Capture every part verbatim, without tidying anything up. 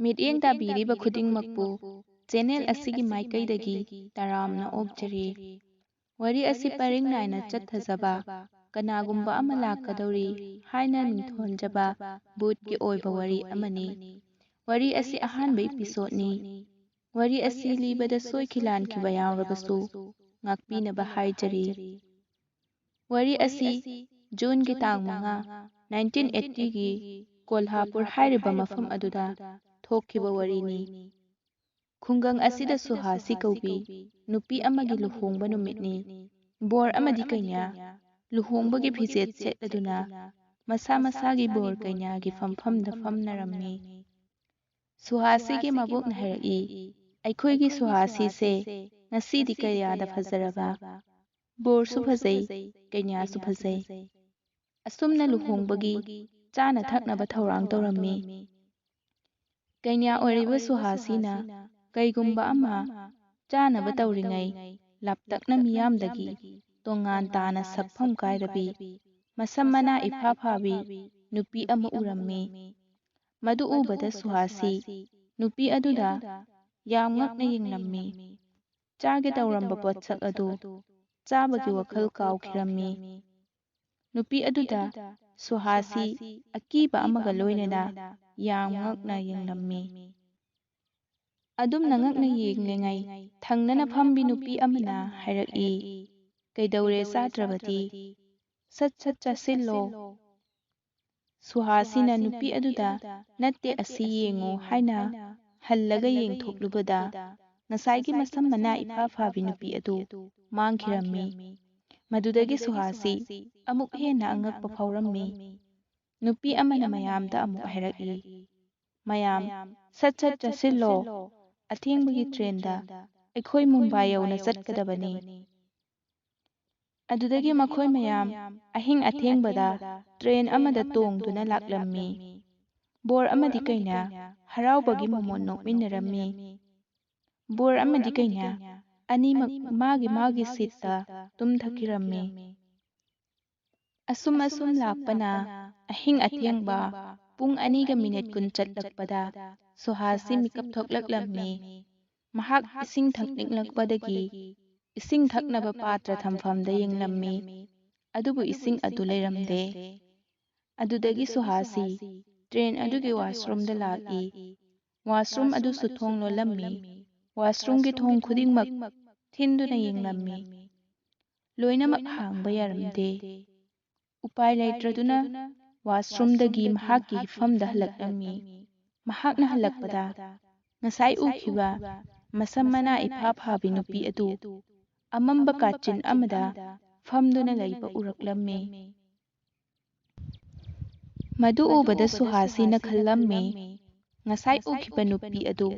ꯃꯤꯠꯌꯦꯡ ꯇꯥꯕꯤꯔꯤꯕ ꯈꯨꯗꯤꯡꯃꯛꯄꯨ ꯆꯦꯅꯦꯜ ꯑꯁꯤꯒꯤ ꯃꯥꯏꯀꯩꯗꯒꯤ ꯇꯔꯥꯝꯅ ꯑꯣꯛꯆꯔꯤ꯫ ꯋꯥꯔꯤ ꯑꯁꯤ ꯄꯔꯤꯡ ꯅꯥꯏꯅ ꯆꯠꯊꯖꯕ, ꯀꯅꯥꯒꯨꯝꯕ ꯑꯃ ꯂꯥꯛꯀꯗꯧꯔꯤ ꯍꯥꯏꯅ ꯃꯤꯡꯊꯣꯟꯖꯕ ꯚꯨꯠꯀꯤ ꯑꯣꯏꯕ ꯋꯥꯔꯤ ꯑꯃꯅꯤ꯫ ꯋꯥꯔꯤ ꯑꯁꯤ ꯑꯍꯥꯟꯕ ꯏꯄꯤꯁꯣꯗꯅꯤ꯫ ꯋꯥꯔꯤ ꯑꯁꯤ ꯂꯤꯕꯗ ꯁꯣꯏꯈꯤ ꯂꯥꯟꯈꯤꯕ ꯌꯥꯎꯔꯕꯁꯨ ꯉꯥꯛꯄꯤꯅꯕ ꯍꯥꯏꯖꯔꯤ꯫ ꯋꯥꯔꯤ ꯑꯁꯤ ꯖꯨꯟꯒꯤ ꯇꯥꯡ ꯃꯉꯥ, ꯅꯥꯏꯟꯇꯤꯟ ꯑꯩꯠꯇꯤꯒꯤ ꯀꯣꯜꯍꯥꯄꯨꯔ ꯍꯥꯏꯔꯤꯕ ꯃꯐꯝ ꯑꯗꯨꯗ ꯊꯣꯛꯈꯤꯕ ꯋꯥꯔꯤꯅꯤ꯫ ꯈꯨꯡꯒꯪ ꯑꯁꯤꯗ ꯁꯨꯍꯥꯁꯤ ꯀꯧꯕꯤ ꯅꯨꯄꯤ ꯑꯃꯒꯤ ꯂꯨꯍꯣꯡꯕ ꯅꯨꯃꯤꯠꯅꯤ꯫ ꯕꯣꯔ ꯑꯃꯗꯤ ꯀꯩꯅꯥ ꯂꯨꯍꯣꯡꯕꯒꯤ ꯐꯤꯖꯦꯠ ꯁꯦꯠꯂꯗꯨꯅ ꯃꯁꯥ ꯃꯁꯥꯒꯤ ꯕꯣꯔ ꯀꯩꯅꯥꯒꯤ ꯐꯝꯐꯝꯗ ꯐꯝꯅꯔꯝꯃꯤ꯫ ꯁꯨꯍꯥꯁꯤꯒꯤ ꯃꯕꯣꯛꯅ ꯍꯥꯏꯔꯛꯏ, "ꯑꯩꯈꯣꯏꯒꯤ ꯁꯨꯍꯥꯁꯤꯁꯦ ꯉꯁꯤꯗꯤ ꯀꯌꯥꯗ ꯐꯖꯔꯕ! ꯕꯣꯔꯁꯨ ꯐꯖꯩ, ꯀꯩꯅꯥꯁꯨ ꯐꯖꯩ꯫" ꯑꯁꯨꯝꯅ ꯂꯨꯍꯣꯡꯕꯒꯤ ꯆꯥꯅ ꯊꯛꯅꯕ ꯊꯧꯔꯥꯡ ꯇꯧꯔꯝꯃꯤ꯫ ꯀꯩꯅꯥ ꯑꯣꯏꯔꯤꯕ ꯁꯨꯍꯥꯁꯤꯅ ꯀꯩꯒꯨꯝꯕ ꯑꯃ ꯆꯥꯅꯕ ꯇꯧꯔꯤꯉꯩ ꯂꯥꯞꯇꯛꯅ ꯃꯤꯌꯥꯝꯗꯒꯤ ꯇꯣꯉꯥꯟ ꯇꯥꯅ ꯁꯛꯐꯝ ꯀꯥꯏꯔꯕꯤ ꯃꯁꯝ ꯃꯅꯥ ꯏꯐꯥ ꯐꯥꯕꯤ ꯅꯨꯄꯤ ꯑꯃ ꯎꯔꯝꯃꯤ꯫ ꯃꯗꯨ ꯎꯕꯗ ꯁꯨꯍꯥꯁꯤ ꯅꯨꯄꯤ ꯑꯗꯨꯗ ꯌꯥꯝ ꯉꯛꯅ ꯌꯦꯡꯂꯝꯃꯤ꯫ ꯆꯥꯒꯦ ꯇꯧꯔꯝꯕ ꯄꯣꯠꯁꯛ ꯑꯗꯨ ꯆꯥꯕꯒꯤ ꯋꯥꯈꯜ ꯀꯥꯎꯈꯤꯔꯝꯃꯤ꯫ ꯅꯨꯄꯤ ꯑꯗꯨꯗ ꯁꯨꯍꯥꯁꯤ ꯑꯀꯤꯕ ꯑꯃꯒ ꯂꯣꯏꯅꯅ ꯌꯥꯝ ꯉꯛꯅ ꯌꯦꯡꯂꯝꯃꯤ꯫ ꯑꯗꯨꯝꯅ ꯉꯛꯅ ꯌꯦꯡꯂꯤꯉꯩ ꯊꯪꯅꯅ ꯐꯝꯕꯤ ꯅꯨꯄꯤ ꯑꯃꯅ ꯍꯥꯏꯔꯛꯏ, "ꯀꯩꯗꯧꯔꯦ ꯆꯥꯗ꯭ꯔꯕꯗꯤ? ꯁꯠ ꯁꯠ ꯆꯥꯁꯤꯜꯂꯣ꯫" ꯁꯨꯍꯥꯁꯤꯅ ꯅꯨꯄꯤ ꯑꯗꯨꯗ, "ꯅꯠꯇꯦ, ꯑꯁꯤ ꯌꯦꯡꯉꯨ" ꯍꯥꯏꯅ ꯍꯜꯂꯒ ꯌꯦꯡꯊꯣꯛꯂꯨꯕꯗ ꯉꯁꯥꯏꯒꯤ ꯃꯁꯝ ꯃꯅꯥ ꯏꯐꯥ ꯐꯥꯕꯤ ꯅꯨꯄꯤ ꯑꯗꯨ ꯃꯥꯡꯈꯤꯔꯝꯃꯤ꯫ ꯃꯗꯨꯗꯒꯤ ꯁꯨꯍꯥꯁꯤ ꯑꯃꯨꯛ ꯍꯦꯟꯅ ꯑꯉꯛꯄ ꯐꯥꯎꯔꯝꯃꯤ꯫ ꯅꯨꯄꯤ ꯑꯃꯅ ꯃꯌꯥꯝꯗ ꯑꯃꯨꯛ ꯍꯥꯏꯔꯛꯏ, "ꯃꯌꯥꯝ, ꯁꯠ ꯁꯠ ꯆꯠꯁꯤꯜꯂꯣ, ꯑꯊꯦꯡꯕꯒꯤ ꯇ꯭ꯔꯦꯟꯗ ꯑꯩꯈꯣꯏ ꯃꯨꯝꯕꯥꯏ ꯌꯧꯅ ꯆꯠꯀꯗꯕꯅꯤ꯫" ꯑꯗꯨꯗꯒꯤ ꯃꯈꯣꯏ ꯃꯌꯥꯝ ꯑꯍꯤꯡ ꯑꯊꯦꯡꯕꯗ ꯇ꯭ꯔꯦꯟ ꯑꯃꯗ ꯇꯣꯡꯗꯨꯅ ꯂꯥꯛꯂꯝꯃꯤ꯫ ꯕꯣꯔ ꯑꯃꯗꯤ ꯀꯩꯅꯥ ꯍꯔꯥꯎꯕꯒꯤ ꯃꯃꯣꯟ ꯅꯣꯛꯃꯤꯟꯅꯔꯝꯃꯤ꯫ ꯕꯣꯔ ꯑꯃꯗꯤ ꯀꯩꯅꯥ ꯑꯅꯤꯃꯛ ꯃꯥꯒꯤ ꯃꯥꯒꯤ ꯁꯤꯠꯇ ꯇꯨꯝꯊꯈꯤꯔꯝꯃꯤ꯫ ꯑꯁꯨꯝ ꯑꯁꯨꯝ ꯂꯥꯛꯄꯅ ꯑꯍꯤꯡ ꯑꯊꯦꯡꯕ ꯄꯨꯡ ꯑꯅꯤꯒ ꯃꯤꯅꯤꯠ ꯀꯨꯟ ꯆꯠꯂꯛꯄꯗ ꯁꯨꯍꯥꯁꯤ ꯃꯤꯀꯞ ꯊꯣꯛꯂꯛꯂꯝꯃꯤ꯫ ꯃꯍꯥꯛ ꯏꯁꯤꯡ ꯊꯛꯅꯤꯡꯂꯛꯄꯗꯒꯤ ꯏꯁꯤꯡ ꯊꯛꯅꯕ ꯄꯥꯇ꯭ꯔ ꯊꯝꯐꯝꯗ ꯌꯦꯡꯂꯝꯃꯤ, ꯑꯗꯨꯕꯨ ꯏꯁꯤꯡ ꯑꯗꯨ ꯂꯩꯔꯝꯗꯦ꯫ ꯑꯗꯨꯗꯒꯤ ꯁꯨꯍꯥꯁꯤ ꯇ꯭ꯔꯦꯟ ꯑꯗꯨꯒꯤ ꯋꯥꯁꯔꯨꯝꯗ ꯂꯥꯛꯏ꯫ ꯋꯥꯁꯔꯨꯝ ꯑꯗꯨꯁꯨ ꯊꯣꯡ ꯂꯣꯜꯂꯝꯃꯤ꯫ ꯋꯥꯁꯔꯨꯝꯒꯤ ꯊꯣꯡ ꯈꯨꯗꯤꯡꯃꯛ ꯊꯤꯟꯗꯨꯅ ꯌꯦꯡꯂꯝꯃꯤ꯫ ꯂꯣꯏꯅꯃꯛ ꯍꯥꯡꯕ ꯌꯥꯔꯝꯗꯦ꯫ ꯎꯄꯥꯏ ꯂꯩꯇ꯭ꯔꯗꯨꯅ ꯋꯥꯁꯔꯨꯝꯗꯒꯤ ꯃꯍꯥꯛꯀꯤ ꯍꯤꯐꯝꯗ ꯍꯜꯂꯛꯂꯝꯃꯤ꯫ ꯃꯍꯥꯛꯅ ꯍꯜꯂꯛꯄꯗ ꯉꯁꯥꯏ ꯎꯈꯤꯕ ꯃꯁꯝ ꯃꯅꯥ ꯏꯐꯥ ꯐꯥꯕꯤ ꯅꯨꯄꯤ ꯑꯗꯨ ꯑꯃꯝꯕ ꯀꯥꯆꯤꯟ ꯑꯃꯗ ꯐꯝꯗꯨꯅ ꯂꯩꯕ ꯎꯔꯛꯂꯝꯃꯤ꯫ ꯃꯗꯨ ꯎꯕꯗ ꯁꯨꯍꯥꯁꯤꯅ ꯈꯜꯂꯝꯃꯤ, ꯉꯁꯥꯏ ꯎꯈꯤꯕ ꯅꯨꯄꯤ ꯑꯗꯨ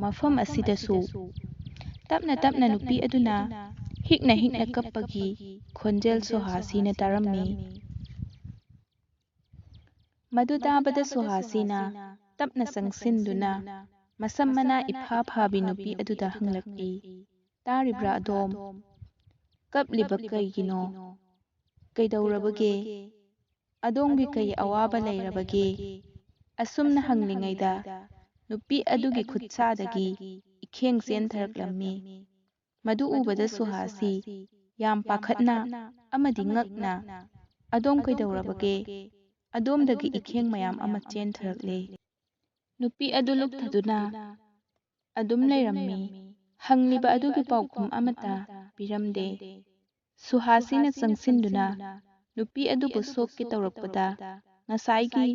ꯃꯐꯝ ꯑꯁꯤꯗꯁꯨ꯫ ꯇꯞꯅ ꯇꯞꯅ ꯅꯨꯄꯤ ꯑꯗꯨꯅ ꯍꯤꯛꯅ ꯍꯤꯛꯅ ꯀꯞꯄꯒꯤ ꯈꯣꯟꯖꯦꯜ ꯁꯨꯍꯥꯁꯤꯅ ꯇꯥꯔꯝꯃꯤ꯫ ꯃꯗꯨ ꯇꯥꯕꯗ ꯁꯨꯍꯥꯁꯤꯅ ꯇꯞꯅ ꯆꯪꯁꯤꯟꯗꯨꯅ ꯃꯁꯝ ꯃꯅꯥ ꯏꯐꯥ ꯐꯥꯕꯤ ꯅꯨꯄꯤ ꯑꯗꯨꯗ ꯍꯪꯂꯛꯏ, "ꯇꯥꯔꯤꯕ꯭ꯔꯥ ꯑꯗꯣꯝ? ꯀꯞꯂꯤꯕ ꯀꯩꯒꯤꯅꯣ? ꯀꯩꯗꯧꯔꯕꯒꯦ? ꯑꯗꯣꯝꯒꯤ ꯀꯩ ꯑꯋꯥꯕ ꯂꯩꯔꯕꯒꯦ?" ꯑꯁꯨꯝꯅ ꯍꯪꯂꯤꯉꯩꯗ ꯅꯨꯄꯤ ꯑꯗꯨꯒꯤ ꯈꯨꯠꯁꯥꯗꯒꯤ ꯏꯈꯦꯡ ꯆꯦꯟꯊꯔꯛꯂꯝꯃꯤ꯫ ꯃꯗꯨ ꯎꯕꯗ ꯁꯨꯍꯥꯁꯤ ꯌꯥꯝ ꯄꯥꯈꯠꯅ ꯑꯃꯗꯤ ꯉꯛꯅ, "ꯑꯗꯣꯝ ꯀꯩꯗꯧꯔꯕꯒꯦ?" ꯑꯗꯣꯝꯗꯒꯤ ꯏꯈꯦꯡ ꯃꯌꯥꯝ ꯑꯃ ꯆꯦꯟꯊꯔꯛꯂꯦ꯫ ꯅꯨꯄꯤ ꯑꯗꯨ ꯂꯨꯞꯊꯗꯨꯅ ꯑꯗꯨꯝ ꯂꯩꯔꯝꯃꯤ꯫ ꯍꯪꯂꯤꯕ ꯑꯗꯨꯒꯤ ꯄꯥꯎꯈꯨꯝ ꯑꯃꯠꯇ ꯄꯤꯔꯝꯗꯦ꯫ ꯁꯨꯍꯥꯁꯤꯅ ꯆꯪꯁꯤꯟꯗꯨꯅ ꯅꯨꯄꯤ ꯑꯗꯨꯕꯨ ꯁꯣꯛꯀꯦ ꯇꯧꯔꯛꯄꯗ ꯉꯁꯥꯏꯒꯤ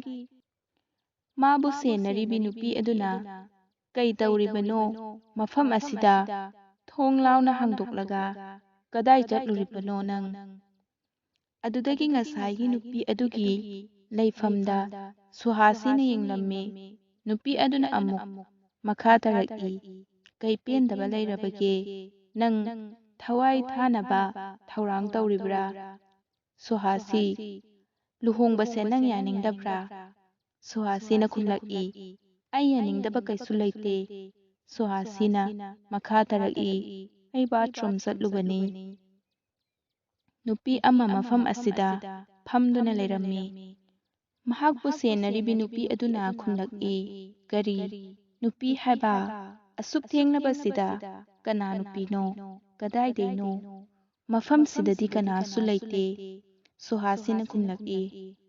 ꯃꯥꯕꯨ ꯁꯦꯟꯅꯔꯤꯕꯤ ꯅꯨꯄꯤ ꯑꯗꯨꯅ, "ꯀꯩ ꯇꯧꯔꯤꯕꯅꯣ ꯃꯐꯝ ꯑꯁꯤꯗ? ꯊꯣꯡ ꯂꯥꯎꯅ ꯍꯥꯡꯗꯣꯛꯂꯒ ꯀꯗꯥꯏ ꯆꯠꯂꯨꯔꯤꯕꯅꯣ ꯅꯪ?" ꯑꯗꯨꯗꯒꯤ ꯉꯁꯥꯏꯒꯤ ꯅꯨꯄꯤ ꯑꯗꯨꯒꯤ ꯂꯩꯐꯝꯗ ꯁꯨꯍꯥꯁꯤꯅ ꯌꯦꯡꯂꯝꯃꯤ꯫ ꯅꯨꯄꯤ ꯑꯗꯨꯅ ꯑꯃꯨꯛ ꯃꯈꯥ ꯇꯥꯔꯛꯏ, "ꯀꯩ ꯄꯦꯟꯗꯕ ꯂꯩꯔꯕꯒꯦ? ꯅꯪ ꯊꯋꯥꯏ ꯊꯥꯅꯕ ꯊꯧꯔꯥꯡ ꯇꯧꯔꯤꯕ꯭ꯔꯥ?" ꯁꯨꯍꯥꯁꯤ, "ꯂꯨꯍꯣꯡꯕꯁꯦ ꯅꯪ ꯌꯥꯅꯤꯡꯗꯕ꯭ꯔꯥ?" ꯁꯨꯍꯥꯁꯤꯅ ꯈꯨꯝꯂꯛꯏ, "ꯑꯩ ꯌꯥꯅꯤꯡꯗꯕ ꯀꯩꯁꯨ ꯂꯩꯇꯦ꯫" ꯁꯨꯍꯥꯁꯤꯅ ꯃꯈꯥ ꯇꯥꯔꯛꯏ, "ꯑꯩ ꯕꯥꯊꯔꯨꯝ ꯆꯠꯂꯨꯕꯅꯤ꯫ ꯅꯨꯄꯤ ꯑꯃ ꯃꯐꯝ ꯑꯁꯤꯗ ꯐꯝꯗꯨꯅ ꯂꯩꯔꯝꯃꯤ꯫ ꯃꯍꯥꯛꯄꯨ ꯁꯦꯟꯅꯔꯤꯕꯤ ꯅꯨꯄꯤ ꯑꯗꯨꯅ ꯈꯨꯝꯂꯛꯏ, "ꯀꯔꯤ? ꯅꯨꯄꯤ ꯍꯥꯏꯕ? ꯑꯁꯨꯛ ꯊꯦꯡꯂꯕꯁꯤꯗ ꯀꯅꯥ ꯅꯨꯄꯤꯅꯣ? ꯀꯗꯥꯏꯗꯩꯅꯣ?" "ꯃꯐꯝꯁꯤꯗꯗꯤ ꯀꯅꯥꯁꯨ ꯂꯩꯇꯦ," ꯁꯨꯍꯥꯁꯤꯅ ꯈꯨꯝꯂꯛꯏ꯫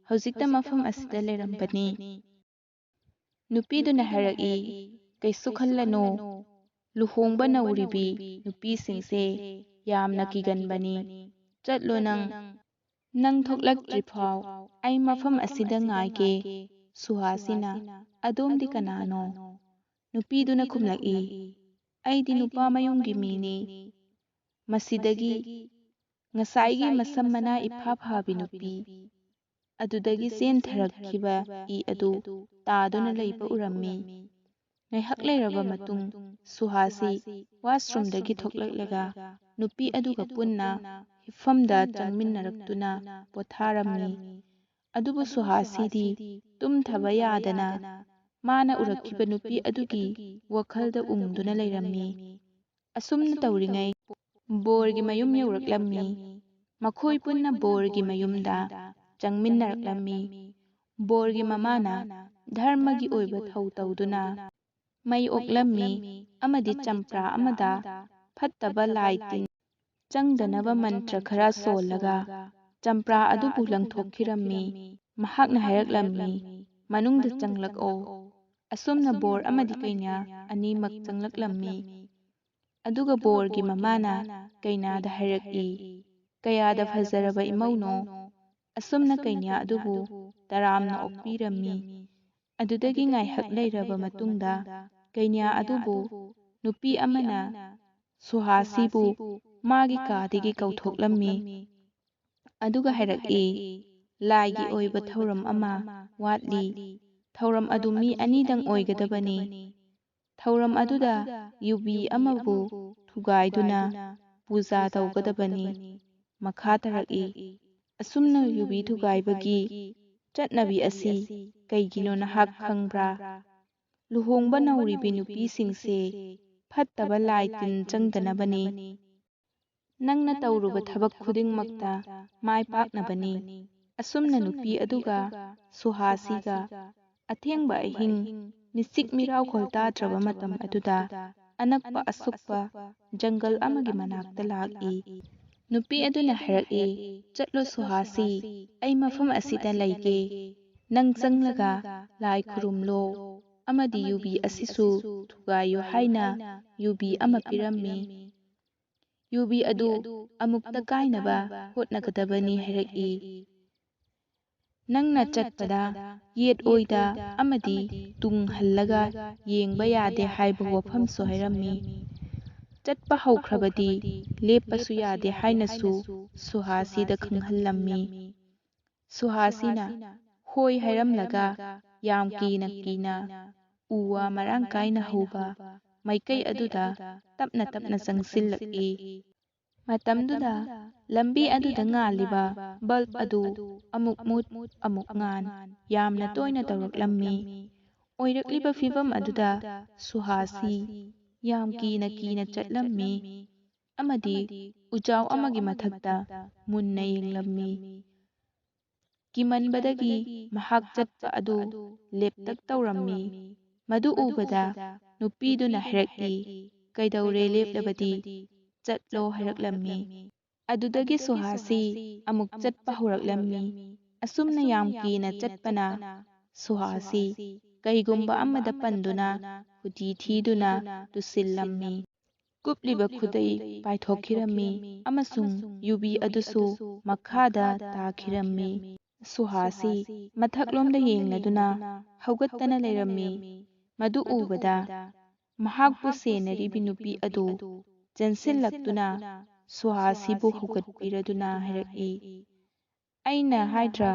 "ꯍꯧꯖꯤꯛꯇ ꯃꯐꯝ ꯑꯁꯤꯗ ꯂꯩꯔꯝꯕꯅꯤ꯫" ꯅꯨꯄꯤꯗꯨꯅ ꯍꯥꯏꯔꯛꯏ, "ꯀꯩꯁꯨ ꯈꯜꯂꯅꯨ, ꯂꯨꯍꯣꯡꯕ ꯅꯧꯔꯤꯕꯤ ꯅꯨꯄꯤꯁꯤꯡꯁꯦ ꯌꯥꯝꯅ ꯀꯤꯒꯟꯕꯅꯤ꯫ ꯆꯠꯂꯣ ꯅꯪ꯫ ꯅꯪ ꯊꯣꯛꯂꯛꯇ꯭ꯔꯤꯐꯥꯎ ꯑꯩ ꯃꯐꯝ ꯑꯁꯤꯗ ꯉꯥꯏꯒꯦ꯫" ꯁꯨꯍꯥꯁꯤꯅ, "ꯑꯗꯣꯝꯗꯤ ꯀꯅꯥꯅꯣ?" ꯅꯨꯄꯤꯗꯨꯅ ꯈꯨꯝꯂꯛꯏ, "ꯑꯩꯗꯤ ꯅꯨꯄꯥ ꯃꯌꯨꯝꯒꯤ ꯃꯤꯅꯤ꯫ ꯃꯁꯤꯗꯒꯤ ꯉꯁꯥꯏꯒꯤ ꯃꯁꯝ ꯃꯅꯥ ꯏꯐꯥ ꯐꯥꯕꯤ ꯅꯨꯄꯤ ꯑꯗꯨꯗꯒꯤ ꯆꯦꯟꯊꯔꯛꯈꯤꯕ ꯏ ꯑꯗꯨ ꯇꯥꯗꯨꯅ ꯂꯩꯕ ꯎꯔꯝꯃꯤ꯫" ꯉꯥꯏꯍꯥꯛ ꯂꯩꯔꯕ ꯃꯇꯨꯡ ꯁꯨꯍꯥꯁꯤ ꯋꯥꯁꯔꯨꯝꯗꯒꯤ ꯊꯣꯛꯂꯛꯂꯒ ꯅꯨꯄꯤ ꯑꯗꯨꯒ ꯄꯨꯟꯅ ꯍꯤꯞꯐꯝꯗ ꯆꯪꯃꯤꯟꯅꯔꯛꯇꯨꯅ ꯄꯣꯊꯥꯔꯝꯃꯤ꯫ ꯑꯗꯨꯕꯨ ꯁꯨꯍꯥꯁꯤꯗꯤ ꯇꯨꯝꯊꯕ ꯌꯥꯗꯅ ꯃꯥꯅ ꯎꯔꯛꯈꯤꯕ ꯅꯨꯄꯤ ꯑꯗꯨꯒꯤ ꯋꯥꯈꯜꯗ ꯎꯪꯗꯨꯅ ꯂꯩꯔꯝꯃꯤ꯫ ꯑꯁꯨꯝꯅ ꯇꯧꯔꯤꯉꯩ ꯕꯣꯔꯒꯤ ꯃꯌꯨꯝ ꯌꯧꯔꯛꯂꯝꯃꯤ꯫ ꯃꯈꯣꯏ ꯄꯨꯟꯅ ꯕꯣꯔꯒꯤ ꯃꯌꯨꯝꯗ ꯆꯪꯃꯤꯟꯅꯔꯛꯂꯝꯃꯤ꯫ ꯕꯣꯔꯒꯤ ꯃꯃꯥꯅ ꯙꯔꯃꯒꯤ ꯑꯣꯏꯕ ꯊꯧ ꯇꯧꯗꯨꯅ ꯃꯩ ꯑꯣꯛꯂꯝꯃꯤ ꯑꯃꯗꯤ ꯆꯝꯄ꯭ꯔꯥ ꯑꯃꯗ ꯐꯠꯇꯕ ꯂꯥꯏ ꯇꯤꯟ ꯆꯪꯗꯅꯕ ꯃꯟꯇ꯭ꯔ ꯈꯔ ꯁꯣꯜꯂꯒ ꯆꯝꯄ꯭ꯔꯥ ꯑꯗꯨꯕꯨ ꯂꯪꯊꯣꯛꯈꯤꯔꯝꯃꯤ꯫ ꯃꯍꯥꯛꯅ ꯍꯥꯏꯔꯛꯂꯝꯃꯤ, "ꯃꯅꯨꯡꯗ ꯆꯪꯂꯛꯑꯣ꯫" ꯑꯁꯨꯝꯅ ꯕꯣꯔ ꯑꯃꯗꯤ ꯀꯩꯅꯥ ꯑꯅꯤꯃꯛ ꯆꯪꯂꯛꯂꯝꯃꯤ꯫ ꯑꯗꯨꯒ ꯕꯣꯔꯒꯤ ꯃꯃꯥꯅ ꯀꯩꯅꯥꯗ ꯍꯥꯏꯔꯛꯏ, "ꯀꯌꯥꯗ ꯐꯖꯔꯕ ꯏꯃꯧꯅꯣ!" ꯑꯁꯨꯝꯅ ꯀꯩꯅꯥ ꯑꯗꯨꯕꯨ ꯇꯔꯥꯝꯅ ꯑꯣꯛꯄꯤꯔꯝꯃꯤ꯫ ꯑꯗꯨꯗꯒꯤ ꯉꯥꯏꯍꯥꯛ ꯂꯩꯔꯕ ꯃꯇꯨꯡꯗ ꯀꯩꯅꯥ ꯑꯗꯨꯕꯨ ꯅꯨꯄꯤ ꯑꯃꯅ ꯁꯨꯍꯥꯁꯤꯕꯨ ꯃꯥꯒꯤ ꯀꯥꯗꯒꯤ ꯀꯧꯊꯣꯛꯂꯝꯃꯤ꯫ ꯑꯗꯨꯒ ꯍꯥꯏꯔꯛꯏ, "ꯂꯥꯏꯒꯤ ꯑꯣꯏꯕ ꯊꯧꯔꯝ ꯑꯃ ꯋꯥꯠꯂꯤ꯫ ꯊꯧꯔꯝ ꯑꯗꯨ ꯃꯤ ꯑꯅꯤꯗꯪ ꯑꯣꯏꯒꯗꯕꯅꯤ꯫ ꯊꯧꯔꯝ ꯑꯗꯨꯗ ꯌꯨꯕꯤ ꯑꯃꯕꯨ ꯊꯨꯒꯥꯏꯗꯨꯅ ꯄꯨꯖꯥ ꯇꯧꯒꯗꯕꯅꯤ꯫" ꯃꯈꯥ ꯇꯥꯔꯛꯏ, "ꯑꯁꯨꯝꯅ ꯌꯨꯕꯤ ꯊꯨꯒꯥꯏꯕꯒꯤ ꯆꯠꯅꯕꯤ ꯑꯁꯤ ꯀꯩꯒꯤꯅꯣ ꯅꯍꯥꯛ ꯈꯪꯕ꯭ꯔꯥ? ꯂꯨꯍꯣꯡꯕ ꯅꯧꯔꯤꯕꯤ ꯅꯨꯄꯤꯁꯤꯡꯁꯦ ꯐꯠꯇꯕ ꯂꯥꯏ ꯇꯤꯟ ꯆꯪꯗꯅꯕꯅꯤ꯫ ꯅꯪꯅ ꯇꯧꯔꯨꯕ ꯊꯕꯛ ꯈꯨꯗꯤꯡꯃꯛꯇ ꯃꯥꯏ ꯄꯥꯛꯅꯕꯅꯤ꯫ ꯑꯁꯨꯝꯅ ꯅꯨꯄꯤ ꯑꯗꯨꯒ ꯁꯨꯍꯥꯁꯤꯒ ꯑꯊꯦꯡꯕ ꯑꯍꯤꯡ, ꯃꯤꯆꯤꯛ ꯃꯤꯔꯥꯎꯈꯣꯜ ꯇꯥꯗ꯭ꯔꯕ ꯃꯇꯝ ꯑꯗꯨꯗ, ꯑꯅꯛꯄ ꯑꯁꯨꯛꯄ ꯖꯪꯒꯜ ꯑꯃꯒꯤ ꯃꯅꯥꯛꯇ ꯂꯥꯛꯏ꯫ ꯅꯨꯄꯤ ꯑꯗꯨꯅ ꯍꯥꯏꯔꯛꯏ, "ꯆꯠꯂꯣ ꯁꯨꯍꯥꯁꯤ, ꯑꯩ ꯃꯐꯝ ꯑꯁꯤꯗ ꯂꯩꯒꯦ꯫ ꯅꯪ ꯆꯪꯂꯒ ꯂꯥꯏ ꯈꯨꯔꯨꯝꯂꯣ ꯑꯃꯗꯤ ꯌꯨꯕꯤ ꯑꯁꯤꯁꯨ ꯊꯨꯒꯥꯏꯌꯨ" ꯍꯥꯏꯅ ꯌꯨꯕꯤ ꯑꯃ ꯄꯤꯔꯝꯃꯤ꯫ ꯌꯨꯕꯤ ꯑꯗꯨ ꯑꯃꯨꯛꯇ ꯀꯥꯏꯅꯕ ꯍꯣꯠꯅꯒꯗꯕꯅꯤ ꯍꯥꯏꯔꯛꯏ꯫ ꯅꯪꯅ ꯆꯠꯄꯗ ꯌꯦꯠ ꯑꯣꯏꯗ ꯑꯃꯗꯤ ꯇꯨꯡ ꯍꯜꯂꯒ ꯌꯦꯡꯕ ꯌꯥꯗꯦ ꯍꯥꯏꯕ ꯋꯥꯐꯝꯁꯨ ꯍꯥꯏꯔꯝꯃꯤ꯫ ꯆꯠꯄ ꯍꯧꯈ꯭ꯔꯕꯗꯤ ꯂꯦꯞꯄꯁꯨ ꯌꯥꯗꯦ ꯍꯥꯏꯅꯁꯨ ꯁꯨꯍꯥꯁꯤꯗ ꯈꯪꯍꯜꯂꯝꯃꯤ꯫ ꯁꯨꯍꯥꯁꯤꯅ ꯍꯣꯏ ꯍꯥꯏꯔꯝꯂꯒ ꯌꯥꯝ ꯀꯤꯅ ꯀꯤꯅ ꯎ ꯋꯥ ꯃꯔꯥꯡ ꯀꯥꯏꯅ ꯍꯧꯕ ꯃꯥꯏꯀꯩ ꯑꯗꯨꯗ ꯇꯞꯅ ꯇꯞꯅ ꯆꯪꯁꯤꯜꯂꯛꯏ꯫ ꯃꯇꯝꯗꯨꯗ ꯂꯝꯕꯤ ꯑꯗꯨꯗ ꯉꯥꯜꯂꯤꯕ ꯕꯜꯕ ꯑꯗꯨ ꯑꯃꯨꯛ ꯃꯨꯠ, ꯑꯃꯨꯛ ꯉꯥꯟ ꯌꯥꯝꯅ ꯇꯣꯏꯅ ꯇꯧꯔꯛꯂꯝꯃꯤ꯫ ꯑꯣꯏꯔꯛꯂꯤꯕ ꯐꯤꯚꯝ ꯑꯗꯨꯗ ꯁꯨꯍꯥꯁꯤ ꯌꯥꯝ ꯀꯤꯅ ꯀꯤꯅ ꯆꯠꯂꯝꯃꯤ ꯑꯃꯗꯤ ꯎꯖꯥꯎ ꯑꯃꯒꯤ ꯃꯊꯛꯇ ꯃꯨꯟꯅ ꯌꯦꯡꯂꯝꯃꯤ꯫ ꯀꯤꯃꯟꯕꯗꯒꯤ ꯃꯍꯥꯛ ꯆꯠꯄ ꯑꯗꯨ ꯂꯦꯞꯇꯛ ꯇꯧꯔꯝꯃꯤ꯫ ꯃꯗꯨ ꯎꯕꯗ ꯅꯨꯄꯤꯗꯨꯅ ꯍꯥꯏꯔꯛꯏ, "ꯀꯩꯗꯧꯔꯦ ꯂꯦꯞꯂꯕꯗꯤ? ꯆꯠꯂꯣ" ꯍꯥꯏꯔꯛꯂꯝꯃꯤ꯫ ꯑꯗꯨꯗꯒꯤ ꯁꯨꯍꯥꯁꯤ ꯑꯃꯨꯛ ꯆꯠꯄ ꯍꯧꯔꯛꯂꯝꯃꯤ꯫ ꯑꯁꯨꯝꯅ ꯌꯥꯝ ꯀꯤꯅ ꯆꯠꯄꯅ ꯁꯨꯍꯥꯁꯤ ꯀꯩꯒꯨꯝꯕ ꯑꯃꯗ ꯄꯟꯗꯨꯅ ꯈꯨꯗꯤ ꯊꯤꯗꯨꯅ ꯇꯨꯁꯤꯜꯂꯝꯃꯤ꯫ ꯀꯨꯞꯂꯤꯕ ꯈꯨꯗꯩ ꯄꯥꯏꯊꯣꯛꯈꯤꯔꯝꯃꯤ ꯑꯃꯁꯨꯡ ꯌꯨꯕꯤ ꯑꯗꯨꯁꯨ ꯃꯈꯥꯗ ꯇꯥꯈꯤꯔꯝꯃꯤ꯫ ꯁꯨꯍꯥꯁꯤ ꯃꯊꯛꯂꯣꯝꯗ ꯌꯦꯡꯂꯗꯨꯅ ꯍꯧꯒꯠꯇꯅ ꯂꯩꯔꯝꯃꯤ꯫ ꯃꯗꯨ ꯎꯕꯗ ꯃꯍꯥꯛꯄꯨ ꯁꯦꯟꯅꯔꯤꯕꯤ ꯅꯨꯄꯤ ꯑꯗꯨ ꯆꯦꯟꯁꯤꯜꯂꯛꯇꯨꯅ ꯁꯨꯍꯥꯁꯤꯕꯨ ꯍꯧꯒꯠꯄꯤꯔꯗꯨꯅ ꯍꯥꯏꯔꯛꯏ, "ꯑꯩꯅ ꯍꯥꯏꯗ꯭ꯔꯥ,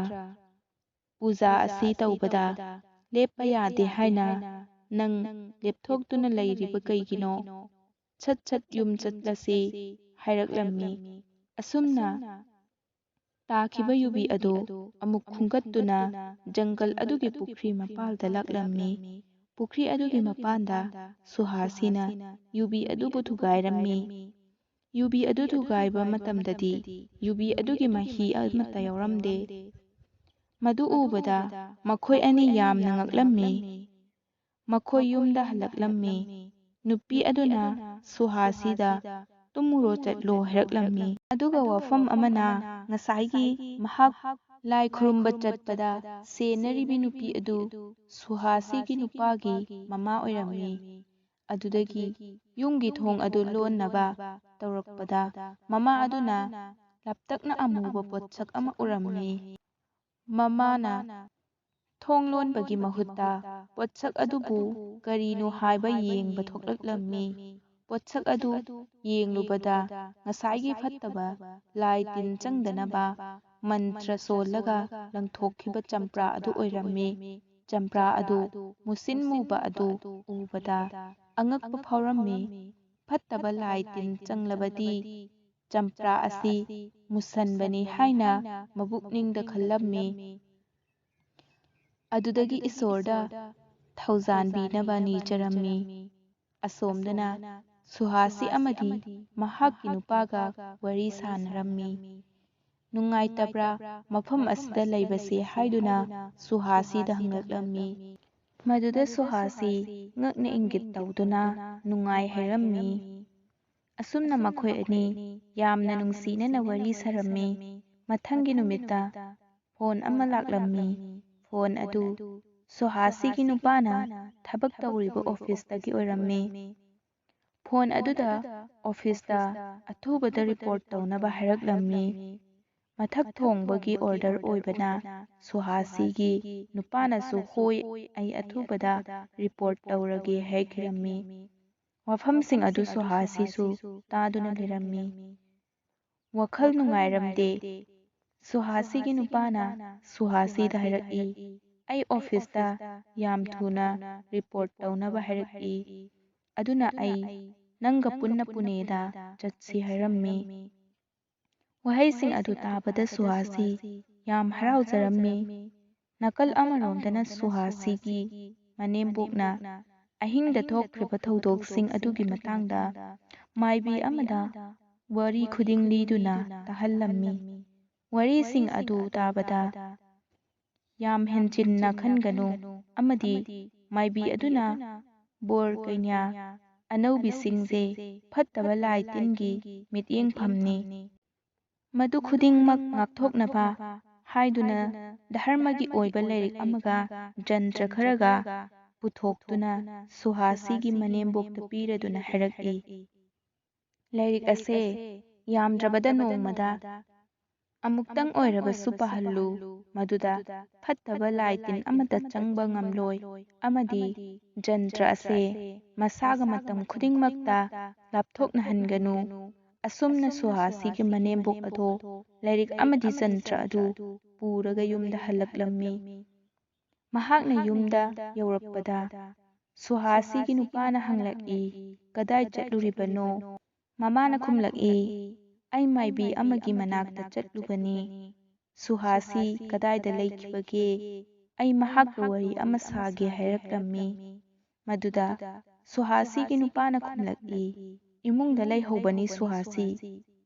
ꯄꯨꯖꯥ ꯑꯁꯤ ꯇꯧꯕꯗ ꯂꯦꯞꯄ ꯌꯥꯗꯦ ꯍꯥꯏꯅ? ꯅꯪ ꯂꯦꯞꯊꯣꯛꯇꯨꯅ ꯂꯩꯔꯤꯕ ꯀꯩꯒꯤꯅꯣ? ꯁꯠ ꯁꯠ ꯌꯨꯝ ꯆꯠꯂꯁꯤ" ꯍꯥꯏꯔꯛꯂꯝꯃꯤ꯫ ꯑꯁꯨꯝꯅ ꯇꯥꯈꯤꯕ ꯌꯨꯕꯤ ꯑꯗꯨ ꯑꯃꯨꯛ ꯈꯨꯝꯒꯠꯇꯨꯅ ꯖꯪꯒꯜ ꯑꯗꯨꯒꯤ ꯄꯨꯈ꯭ꯔꯤ ꯃꯄꯥꯜꯗ ꯂꯥꯛꯂꯝꯃꯤ꯫ ꯄꯨꯈ꯭ꯔꯤ ꯑꯗꯨꯒꯤ ꯃꯄꯥꯟꯗ ꯁꯨꯍꯥꯁꯤꯅ ꯌꯨꯕꯤ ꯑꯗꯨꯕꯨ ꯊꯨꯒꯥꯏꯔꯝꯃꯤ꯫ ꯌꯨꯕꯤ ꯑꯗꯨ ꯊꯨꯒꯥꯏꯕ ꯃꯇꯝꯗꯗꯤ ꯌꯨꯕꯤ ꯑꯗꯨꯒꯤ ꯃꯍꯤ ꯑꯃꯠꯇ ꯌꯥꯎꯔꯝꯗꯦ꯫ ꯃꯗꯨ ꯎꯕꯗ ꯃꯈꯣꯏ ꯑꯅꯤ ꯌꯥꯝꯅ ꯉꯛꯂꯝꯃꯤ꯫ ꯃꯈꯣꯏ ꯌꯨꯝꯗ ꯍꯜꯂꯛꯂꯝꯃꯤ꯫ ꯅꯨꯄꯤ ꯑꯗꯨꯅ ꯁꯨꯍꯥꯁꯤꯗ "ꯇꯨꯝꯃꯨꯔꯣ, ꯆꯠꯂꯣ" ꯍꯥꯏꯔꯛꯂꯝꯃꯤ꯫ ꯑꯗꯨꯒ ꯋꯥꯐꯝ ꯑꯃꯅ, ꯉꯁꯥꯏꯒꯤ ꯃꯍꯥꯛ ꯂꯥꯏ ꯈꯨꯔꯨꯝꯕ ꯆꯠꯄꯗ ꯁꯦꯟꯅꯔꯤꯕꯤ ꯅꯨꯄꯤ ꯑꯗꯨ ꯁꯨꯍꯥꯁꯤꯒꯤ ꯅꯨꯄꯥꯒꯤ ꯃꯃꯥ ꯑꯣꯏꯔꯝꯃꯤ꯫ ꯑꯗꯨꯗꯒꯤ ꯌꯨꯝꯒꯤ ꯊꯣꯡ ꯑꯗꯨ ꯂꯣꯟꯅꯕ ꯇꯧꯔꯛꯄꯗ, ꯃꯃꯥ ꯑꯗꯨꯅ ꯂꯥꯞꯇꯛꯅ ꯑꯃꯨꯕ ꯄꯣꯠꯁꯛ ꯑꯃ ꯎꯔꯝꯃꯤ꯫ ꯃꯃꯥꯅ ꯊꯣꯡ ꯂꯣꯟꯕꯒꯤ ꯃꯍꯨꯠꯇ ꯄꯣꯠꯁꯛ ꯑꯗꯨꯕꯨ ꯀꯔꯤꯅꯣ ꯍꯥꯏꯕ ꯌꯦꯡꯕ ꯊꯣꯛꯂꯛꯂꯝꯃꯤ꯫ ꯄꯣꯠꯁꯛ ꯑꯗꯨ ꯌꯦꯡꯂꯨꯕꯗ, ꯉꯁꯥꯏꯒꯤ ꯐꯠꯇꯕ ꯂꯥꯏ ꯇꯤꯟ ꯆꯪꯗꯅꯕ ꯃꯟꯇ꯭ꯔ ꯁꯣꯜꯂꯒ ꯂꯪꯊꯣꯛꯈꯤꯕ ꯆꯝꯄ꯭ꯔꯥ ꯑꯗꯨ ꯑꯣꯏꯔꯝꯃꯤ꯫ ꯆꯝꯄ꯭ꯔꯥ ꯑꯗꯨ ꯃꯨꯁꯤꯟ ꯃꯨꯕ ꯑꯗꯨ ꯎꯕꯗ ꯑꯉꯛꯄ ꯐꯥꯎꯔꯝꯃꯤ꯫ ꯐꯠꯇꯕ ꯂꯥꯏ ꯇꯤꯟ ꯆꯪꯂꯕꯗꯤ ꯆꯝꯄ꯭ꯔꯥ ꯑꯁꯤ ꯃꯨꯁꯟꯕꯅꯤ ꯍꯥꯏꯅ ꯃꯕꯨꯛꯅꯤꯡꯗ ꯈꯜꯂꯝꯃꯤ꯫ ꯑꯗꯨꯗꯒꯤ ꯏꯁꯣꯔꯗ ꯊꯧꯖꯥꯟꯕꯤꯅꯕ ꯅꯤꯖꯔꯝꯃꯤ꯫ ꯑꯁꯣꯝꯗꯅ ꯁꯨꯍꯥꯁꯤ ꯑꯃꯗꯤ ꯃꯍꯥꯛꯀꯤ ꯅꯨꯄꯥꯒ ꯋꯥꯔꯤ ꯁꯥꯅꯔꯝꯃꯤ꯫ "ꯅꯨꯡꯉꯥꯏꯇꯕ꯭ꯔꯥ, ꯃꯐꯝ ꯑꯁꯤꯗ ꯂꯩꯕꯁꯤ?" ꯍꯥꯏꯗꯨꯅ ꯁꯨꯍꯥꯁꯤꯗ ꯍꯪꯂꯛꯂꯝꯃꯤ꯫ ꯃꯗꯨꯗ ꯁꯨꯍꯥꯁꯤ ꯉꯛꯅ ꯏꯪꯒꯤꯠ ꯇꯧꯗꯨꯅ ꯅꯨꯡꯉꯥꯏ ꯍꯥꯏꯔꯝꯃꯤ꯫ ꯑꯁꯨꯝꯅ ꯃꯈꯣꯏ ꯑꯅꯤ ꯌꯥꯝꯅ ꯅꯨꯡꯁꯤꯅꯅ ꯋꯥꯔꯤ ꯁꯥꯔꯝꯃꯤ꯫ ꯃꯊꯪꯒꯤ ꯅꯨꯃꯤꯠꯇ ꯐꯣꯟ ꯑꯃ ꯂꯥꯛꯂꯝꯃꯤ꯫ ꯐꯣꯟ ꯑꯗꯨ ꯁꯨꯍꯥꯁꯤꯒꯤ ꯅꯨꯄꯥꯅ ꯊꯕꯛ ꯇꯧꯔꯤꯕ ꯑꯣꯐꯤꯁꯇꯒꯤ ꯑꯣꯏꯔꯝꯃꯤ꯫ ꯐꯣꯟ ꯑꯗꯨꯗ ꯑꯣꯐꯤꯁꯇ ꯑꯊꯨꯕꯗ ꯔꯤꯄꯣꯔꯠ ꯇꯧꯅꯕ ꯍꯥꯏꯔꯛꯂꯝꯃꯤ꯫ ꯃꯊꯛ ꯊꯣꯡꯕꯒꯤ ꯑꯣꯔꯗꯔ ꯑꯣꯏꯕꯅ ꯁꯨꯍꯥꯁꯤꯒꯤ ꯅꯨꯄꯥꯅꯁꯨ "ꯍꯣꯏ, ꯑꯩ ꯑꯊꯨꯕꯗ ꯔꯤꯄꯣꯔꯠ ꯇꯧꯔꯒꯦ" ꯍꯥꯏꯈꯤꯔꯝꯃꯤ꯫ ꯋꯥꯐꯝꯁꯤꯡ ꯑꯗꯨ ꯁꯨꯍꯥꯁꯤꯁꯨ ꯇꯥꯗꯨꯅ ꯂꯩꯔꯝꯃꯤ꯫ ꯋꯥꯈꯜ ꯅꯨꯡꯉꯥꯏꯔꯝꯗꯦ꯫ ꯁꯨꯍꯥꯁꯤꯒꯤ ꯅꯨꯄꯥꯅ ꯁꯨꯍꯥꯁꯤꯗ ꯍꯥꯏꯔꯛꯏ, "ꯑꯩ ꯑꯣꯐꯤꯁꯇ ꯌꯥꯝ ꯊꯨꯅ ꯔꯤꯄꯣꯔꯠ ꯇꯧꯅꯕ ꯍꯥꯏꯔꯛꯏ꯫ ꯑꯗꯨꯅ ꯑꯩ ꯅꯪꯒ ꯄꯨꯟꯅ ꯄꯨꯅꯦꯗ ꯆꯠꯁꯤ" ꯍꯥꯏꯔꯝꯃꯤ꯫ ꯋꯥꯍꯩꯁꯤꯡ ꯑꯗꯨ ꯇꯥꯕꯗ ꯁꯨꯍꯥꯁꯤ ꯌꯥꯝ ꯍꯔꯥꯎꯖꯔꯝꯃꯤ꯫ ꯅꯥꯀꯜ ꯑꯃꯔꯣꯝꯗꯅ ꯁꯨꯍꯥꯁꯤꯒꯤ ꯃꯅꯦꯝꯕꯣꯛꯅ ꯑꯍꯤꯡꯗ ꯊꯣꯛꯈ꯭ꯔꯤꯕ ꯊꯧꯗꯣꯛꯁꯤꯡ ꯑꯗꯨꯒꯤ ꯃꯇꯥꯡꯗ ꯃꯥꯏꯕꯤ ꯑꯃꯗ ꯋꯥꯔꯤ ꯈꯨꯗꯤꯡ ꯂꯤꯗꯨꯅ ꯇꯥꯍꯜꯂꯝꯃꯤ꯫ ꯋꯥꯔꯤꯁꯤꯡ ꯑꯗꯨ ꯇꯥꯕꯗ ꯌꯥꯝ ꯍꯦꯟꯖꯤꯟꯅ ꯈꯟꯒꯅꯨ ꯑꯃꯗꯤ ꯃꯥꯏꯕꯤ ꯑꯗꯨꯅ ꯕꯣꯔ ꯀꯩꯅꯥ ꯑꯅꯧꯕꯤꯁꯤꯡꯁꯦ ꯐꯠꯇꯕ ꯂꯥꯏ ꯇꯤꯟꯒꯤ ꯃꯤꯠꯌꯦꯡꯐꯝꯅꯤ꯫ ꯃꯗꯨ ꯈꯨꯗꯤꯡꯃꯛ ꯉꯥꯛꯊꯣꯛꯅꯕ ꯍꯥꯏꯗꯨꯅ ꯙꯔꯃꯒꯤ ꯑꯣꯏꯕ ꯂꯥꯏꯔꯤꯛ ꯑꯃꯒ ꯖꯟꯇ꯭ꯔ ꯈꯔꯒ ꯄꯨꯊꯣꯛꯇꯨꯅ ꯁꯨꯍꯥꯁꯤꯒꯤ ꯃꯅꯦꯝꯕꯣꯛꯇ ꯄꯤꯔꯗꯨꯅ ꯍꯥꯏꯔꯛꯏ꯫ ꯂꯥꯏꯔꯤꯛ ꯑꯁꯦ ꯌꯥꯝꯗ꯭ꯔꯕꯗ ꯅꯣꯡꯃꯗ ꯑꯃꯨꯛꯇꯪ ꯑꯣꯏꯔꯕꯁꯨ ꯄꯥꯍꯜꯂꯨ, ꯃꯗꯨꯗ ꯐꯠꯇꯕ ꯂꯥꯏ ꯇꯤꯟ ꯑꯃꯠꯇ ꯆꯪꯕ ꯉꯝꯂꯣꯏ ꯑꯃꯗꯤ ꯖꯟꯇ꯭ꯔ ꯑꯁꯦ ꯃꯁꯥꯒ ꯃꯇꯝ ꯈꯨꯗꯤꯡꯃꯛꯇ ꯂꯥꯞꯊꯣꯛꯅꯍꯟꯒꯅꯨ꯫ ꯑꯁꯨꯝꯅ ꯁꯨꯍꯥꯁꯤꯒꯤ ꯃꯅꯦꯝꯕꯣꯛ ꯑꯗꯣ ꯂꯥꯏꯔꯤꯛ ꯑꯃꯗꯤ ꯖꯟꯇ꯭ꯔ ꯑꯗꯨ ꯄꯨꯔꯒ ꯌꯨꯝꯗ ꯍꯜꯂꯛꯂꯝꯃꯤ꯫ ꯃꯍꯥꯛꯅ ꯌꯨꯝꯗ ꯌꯧꯔꯛꯄꯗ ꯁꯨꯍꯥꯁꯤꯒꯤ ꯅꯨꯄꯥꯅ ꯍꯪꯂꯛꯏ, "ꯀꯗꯥꯏ ꯆꯠꯂꯨꯔꯤꯕꯅꯣ?" ꯃꯃꯥꯅ ꯈꯨꯝꯂꯛꯏ, "ꯑꯩ ꯃꯥꯏꯕꯤ ꯑꯃꯒꯤ ꯃꯅꯥꯛꯇ ꯆꯠꯂꯨꯕꯅꯤ꯫ ꯁꯨꯍꯥꯁꯤ ꯀꯗꯥꯏꯗ ꯂꯩꯈꯤꯕꯒꯦ? ꯑꯩ ꯃꯍꯥꯛꯀ ꯋꯥꯔꯤ ꯑꯃ ꯁꯥꯒꯦ" ꯍꯥꯏꯔꯛꯂꯝꯃꯤ꯫ ꯃꯗꯨꯗ ꯁꯨꯍꯥꯁꯤꯒꯤ ꯅꯨꯄꯥꯅ ꯈꯨꯝꯂꯛꯏ, "ꯏꯃꯨꯡꯗ ꯂꯩꯍꯧꯕꯅꯤ ꯁꯨꯍꯥꯁꯤ"꯫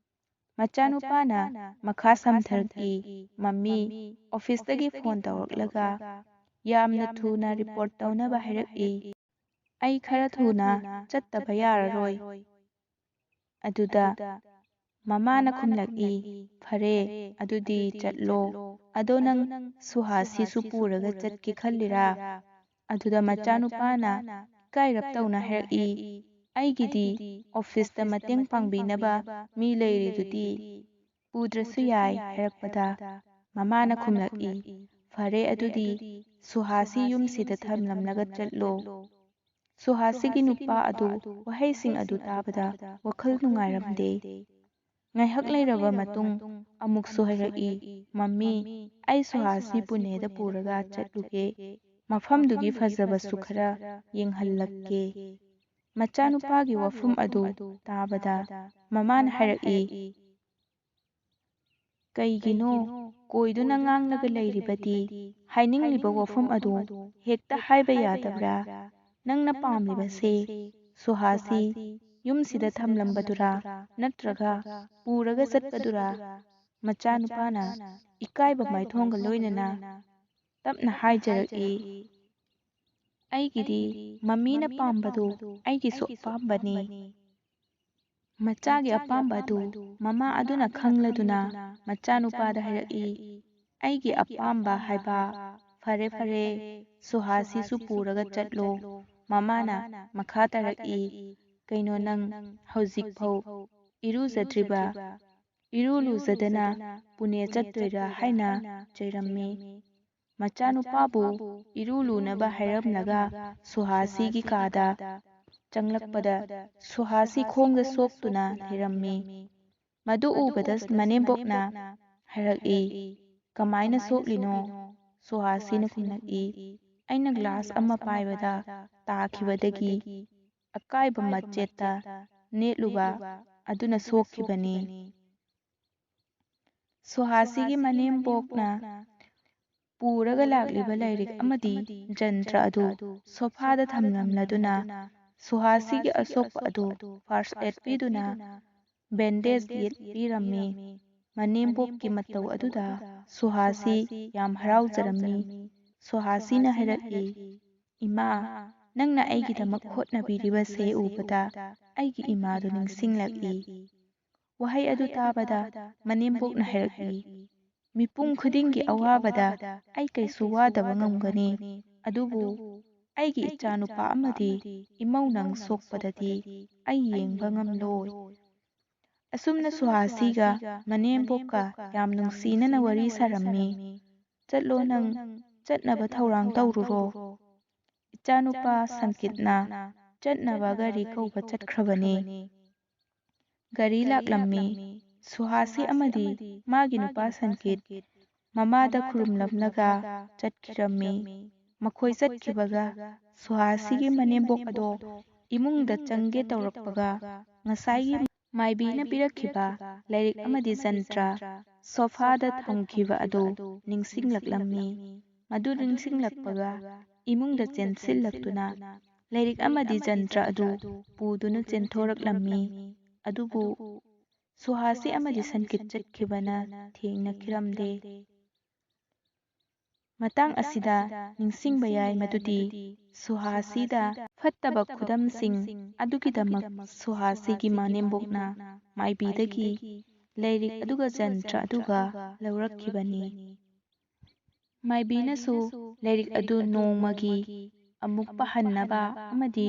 ꯃꯆꯥꯅꯨꯄꯥꯅ ꯃꯈꯥ ꯁꯝꯊꯔꯛꯏ, "ꯃꯝꯃꯤ, ꯑꯣꯐꯤꯁꯇꯒꯤ ꯐꯣꯟ ꯇꯧꯔꯛꯂꯒ ꯌꯥꯝꯅ ꯊꯨꯅ ꯔꯤꯄꯣꯔꯠ ꯇꯧꯅꯕ ꯍꯥꯏꯔꯛꯏ꯫ ꯑꯩ ꯈꯔ ꯊꯨꯅ ꯆꯠꯇꯕ ꯌꯥꯔꯔꯣꯏ"꯫ ꯑꯗꯨꯗ ꯃꯃꯥꯅ ꯈꯨꯝꯂꯛꯏ, "ꯐꯔꯦ, ꯑꯗꯨꯗꯤ ꯆꯠꯂꯣ꯫ ꯑꯗꯣ ꯅꯪ ꯁꯨꯍꯥꯁꯤꯁꯨ ꯄꯨꯔꯒ ꯆꯠꯀꯦ ꯈꯜꯂꯤꯔꯥ?" ꯑꯗꯨꯗ ꯃꯆꯥꯅꯨꯄꯥꯅ ꯏꯀꯥꯏꯔꯞ ꯇꯧꯅ ꯍꯥꯏꯔꯛꯏ, "ꯑꯩꯒꯤꯗꯤ ꯑꯣꯐꯤꯁꯇ ꯃꯇꯦꯡ ꯄꯥꯡꯕꯤꯅꯕ ꯃꯤ ꯂꯩꯔꯤꯗꯨꯗꯤ, ꯄꯨꯗ꯭ꯔꯁꯨ ꯌꯥꯏ" ꯍꯥꯏꯔꯛꯄꯗ ꯃꯃꯥꯅ ꯈꯨꯝꯂꯛꯏ, "ꯐꯔꯦ ꯑꯗꯨꯗꯤ ꯁꯨꯍꯥꯁꯤ ꯌꯨꯝꯁꯤꯗ ꯊꯝꯂꯝꯂꯒ ꯆꯠꯂꯣ"꯫ ꯁꯨꯍꯥꯁꯤꯒꯤ ꯅꯨꯄꯥ ꯑꯗꯨ ꯋꯥꯍꯩꯁꯤꯡ ꯑꯗꯨ ꯇꯥꯕꯗ ꯋꯥꯈꯜ ꯅꯨꯡꯉꯥꯏꯔꯝꯗꯦ꯫ ꯉꯥꯏꯍꯥꯛ ꯂꯩꯔꯕ ꯃꯇꯨꯡ ꯑꯃꯨꯛꯁꯨ ꯍꯥꯏꯔꯛꯏ, "ꯃꯝꯃꯤ, ꯑꯩ ꯁꯨꯍꯥꯁꯤ ꯄꯨꯅꯦꯗ ꯄꯨꯔꯒ ꯆꯠꯂꯨꯒꯦ꯫ ꯃꯐꯝꯗꯨꯒꯤ ꯐꯖꯕꯁꯨ ꯈꯔ ꯌꯦꯡꯍꯜꯂꯛꯀꯦ"꯫ ꯃꯆꯥꯅꯨꯄꯥꯒꯤ ꯋꯥꯐꯝ ꯑꯗꯨ ꯇꯥꯕꯗ ꯃꯃꯥꯅ ꯍꯥꯏꯔꯛꯏ, "ꯀꯩꯒꯤꯅꯣ ꯀꯣꯏꯗꯨꯅ ꯉꯥꯡꯂꯒ ꯂꯩꯔꯤꯕꯗꯤ? ꯍꯥꯏꯅꯤꯡꯂꯤꯕ ꯋꯥꯐꯝ ꯑꯗꯨ ꯍꯦꯛꯇ ꯍꯥꯏꯕ ꯌꯥꯗꯕ꯭ꯔꯥ? ꯅꯪꯅ ꯄꯥꯝꯂꯤꯕꯁꯦ ꯁꯨꯍꯥꯁꯤ ꯌꯨꯝꯁꯤꯗ ꯊꯝꯂꯝꯕꯗꯨꯔꯥ, ꯅꯠꯇ꯭ꯔꯒ ꯄꯨꯔꯒ ꯆꯠꯄꯗꯨꯔꯥ? ꯃꯆꯥꯅꯨꯄꯥꯅ ꯏꯀꯥꯏꯕ ꯃꯥꯏꯊꯣꯡꯒ ꯂꯣꯏꯅꯅ ꯇꯞꯅ ꯍꯥꯏꯖꯔꯛꯏ, "ꯑꯩꯒꯤꯗꯤ ꯃꯃꯤꯅ ꯄꯥꯝꯕꯗꯨ ꯑꯩꯒꯤꯁꯨ ꯑꯄꯥꯝꯕꯅꯤ꯫" ꯃꯆꯥꯒꯤ ꯑꯄꯥꯝꯕ ꯑꯗꯨ ꯃꯃꯥ ꯑꯗꯨꯅ ꯈꯪꯂꯗꯨꯅ ꯃꯆꯥꯅꯨꯄꯥꯗ ꯍꯥꯏꯔꯛꯏ, "ꯑꯩꯒꯤ ꯑꯄꯥꯝꯕ ꯍꯥꯏꯕ, ꯐꯔꯦ ꯐꯔꯦ, ꯁꯨꯍꯥꯁꯤꯁꯨ ꯄꯨꯔꯒ ꯆꯠꯂꯣ꯫" ꯃꯃꯥꯅ ꯃꯈꯥ ꯇꯥꯔꯛꯏ, "ꯀꯩꯅꯣ, ꯅꯪ ꯍꯧꯖꯤꯛꯐꯥꯎ ꯏꯔꯨꯖꯗ꯭ꯔꯤꯕ? ꯏꯔꯨ ꯂꯨꯖꯗꯅ ꯄꯨꯅꯦ ꯆꯠꯇꯣꯏꯔꯥ?" ꯍꯥꯏꯅ ꯆꯩꯔꯝꯃꯤ꯫ ꯃꯆꯥꯅꯨꯄꯥꯕꯨ ꯏꯔꯨ ꯂꯨꯅꯕ ꯍꯥꯏꯔꯝꯂꯒ ꯁꯨꯍꯥꯁꯤꯒꯤ ꯀꯥꯗ ꯆꯪꯂꯛꯄꯗ ꯁꯨꯍꯥꯁꯤ ꯈꯣꯡꯗ ꯁꯣꯛꯇꯨꯅ ꯂꯩꯔꯝꯃꯤ꯫ ꯃꯗꯨ ꯎꯕꯗ ꯃꯅꯦꯝꯕꯣꯛꯅ ꯍꯥꯏꯔꯛꯏ, "ꯀꯃꯥꯏꯅ ꯁꯣꯛꯂꯤꯅꯣ?" ꯁꯨꯍꯥꯁꯤꯅ ꯈꯨꯝꯂꯛꯏ, "ꯑꯩꯅ ꯒ꯭ꯂꯥꯁ ꯑꯃ ꯄꯥꯏꯕꯗ ꯇꯥꯈꯤꯕꯗꯒꯤ ꯑꯀꯥꯏꯕ ꯃꯆꯦꯠꯇ ꯅꯦꯠꯂꯨꯕ ꯑꯗꯨꯅ ꯁꯣꯛꯈꯤꯕꯅꯤ꯫" ꯁꯨꯍꯥꯁꯤꯒꯤ ꯃꯅꯦꯝꯕꯣꯛꯅ ꯄꯨꯔꯒ ꯂꯥꯛꯂꯤꯕ ꯂꯥꯏꯔꯤꯛ ꯑꯃꯗꯤ ꯖꯟꯇ꯭ꯔ ꯑꯗꯨ ꯁꯣꯐꯥꯗ ꯊꯝꯂꯝꯂꯗꯨꯅ ꯁꯨꯍꯥꯁꯤꯒꯤ ꯑꯁꯣꯛꯄ ꯑꯗꯨ ꯐꯥꯔꯁ ꯑꯦꯗ ꯄꯤꯗꯨꯅ ꯕꯦꯟꯗꯦꯖ ꯌꯦꯠꯄꯤꯔꯝꯃꯤ꯫ ꯃꯅꯦꯝꯕꯣꯛꯀꯤ ꯃꯇꯧ ꯑꯗꯨꯗ ꯁꯨꯍꯥꯁꯤ ꯌꯥꯝ ꯍꯔꯥꯎꯖꯔꯝꯃꯤ꯫ ꯁꯨꯍꯥꯁꯤꯅ ꯍꯥꯏꯔꯛꯏ, "ꯏꯃꯥ, ꯅꯪꯅ ꯑꯩꯒꯤꯗꯃꯛ ꯍꯣꯠꯅꯕꯤꯔꯤꯕꯁꯦ ꯎꯕꯗ ꯑꯩꯒꯤ ꯏꯃꯥꯗꯨ ꯅꯤꯡꯁꯤꯡꯂꯛꯏ꯫" ꯋꯥꯍꯩ ꯑꯗꯨ ꯇꯥꯕꯗ ꯃꯅꯦꯝꯕꯣꯛꯅ ꯍꯥꯏꯔꯛꯏ, "ꯃꯤꯄꯨꯝ ꯈꯨꯗꯤꯡꯒꯤ ꯑꯋꯥꯕꯗ ꯑꯩ ꯀꯩꯁꯨ ꯋꯥꯗꯕ ꯉꯝꯒꯅꯤ, ꯑꯗꯨꯕꯨ ꯑꯩꯒꯤ ꯏꯆꯥꯅꯨꯄꯥ ꯑꯃꯗꯤ ꯏꯃꯧ ꯅꯪ ꯁꯣꯛꯄꯗꯗꯤ ꯑꯩ ꯌꯦꯡꯕ ꯉꯝꯂꯣꯏ꯫" ꯑꯁꯨꯝꯅ ꯁꯨꯍꯥꯁꯤꯒ ꯃꯅꯦꯝꯕꯣꯛꯀ ꯌꯥꯝ ꯅꯨꯡꯁꯤꯅꯅ ꯋꯥꯔꯤ ꯁꯥꯔꯝꯃꯤ꯫ "ꯆꯠꯂꯣ ꯅꯪ, ꯆꯠꯅꯕ ꯊꯧꯔꯥꯡ ꯇꯧꯔꯨꯔꯣ꯫ ꯏꯆꯥꯅꯨꯄꯥ ꯁꯪꯀꯤꯠꯅ ꯆꯠꯅꯕ ꯒꯥꯔꯤ ꯀꯧꯕ ꯆꯠꯈ꯭ꯔꯕꯅꯤ꯫" ꯒꯥꯔꯤ ꯂꯥꯛꯂꯝꯃꯤ꯫ ꯁꯨꯍꯥꯁꯤ ꯑꯃꯗꯤ ꯃꯥꯒꯤ ꯅꯨꯄꯥ ꯁꯪꯀꯤꯠ ꯃꯃꯥꯗ ꯈꯨꯔꯨꯝꯂꯝꯂꯒ ꯆꯠꯈꯤꯔꯝꯃꯤ꯫ ꯃꯈꯣꯏ ꯆꯠꯈꯤꯕꯒ ꯁꯨꯍꯥꯁꯤꯒꯤ ꯃꯅꯦꯝꯕꯣꯛ ꯑꯗꯣ ꯏꯃꯨꯡꯗ ꯆꯪꯒꯦ ꯇꯧꯔꯛꯄꯒ ꯉꯁꯥꯏꯒꯤ ꯃꯥꯏꯕꯤꯅ ꯄꯤꯔꯛꯈꯤꯕ ꯂꯥꯏꯔꯤꯛ ꯑꯃꯗꯤ ꯖꯟꯇ꯭ꯔ ꯁꯣꯐꯥꯗ ꯊꯝꯈꯤꯕ ꯑꯗꯨ ꯅꯤꯡꯁꯤꯡꯂꯛꯂꯝꯃꯤ꯫ ꯃꯗꯨ ꯅꯤꯡꯁꯤꯡꯂꯛꯄꯒ ꯏꯃꯨꯡꯗ ꯆꯦꯟꯁꯤꯜꯂꯛꯇꯨꯅ ꯂꯥꯏꯔꯤꯛ ꯑꯃꯗꯤ ꯖꯟꯇ꯭ꯔ ꯑꯗꯨ ꯄꯨꯗꯨꯅ ꯆꯦꯟꯊꯣꯔꯛꯂꯝꯃꯤ꯫ ꯑꯗꯨꯕꯨ ꯁꯨꯍꯥꯁꯤ ꯑꯃꯗꯤ ꯁꯟꯀꯤꯠ ꯆꯠꯈꯤꯕꯅ ꯊꯦꯡꯅꯈꯤꯔꯝꯗꯦ꯫ ꯃꯇꯥꯡ ꯑꯁꯤꯗ ꯅꯤꯡꯁꯤꯡꯕ ꯌꯥꯏ ꯃꯗꯨꯗꯤ ꯁꯨꯍꯥꯁꯤꯗ ꯐꯠꯇꯕ ꯈꯨꯗꯝꯁꯤꯡ ꯑꯗꯨꯒꯤꯗꯃꯛ ꯁꯨꯍꯥꯁꯤꯒꯤ ꯃꯅꯦꯝꯕꯣꯛꯅ ꯃꯥꯏꯕꯤꯗꯒꯤ ꯂꯥꯏꯔꯤꯛ ꯑꯗꯨꯒ ꯖꯟꯇ꯭ꯔ ꯑꯗꯨꯒ ꯂꯧꯔꯛꯈꯤꯕꯅꯤ꯫ ꯃꯥꯏꯕꯤꯅꯁꯨ ꯂꯥꯏꯔꯤꯛ ꯑꯗꯨ ꯅꯣꯡꯃꯒꯤ ꯑꯃꯨꯛ ꯄꯥꯍꯟꯅꯕ ꯑꯃꯗꯤ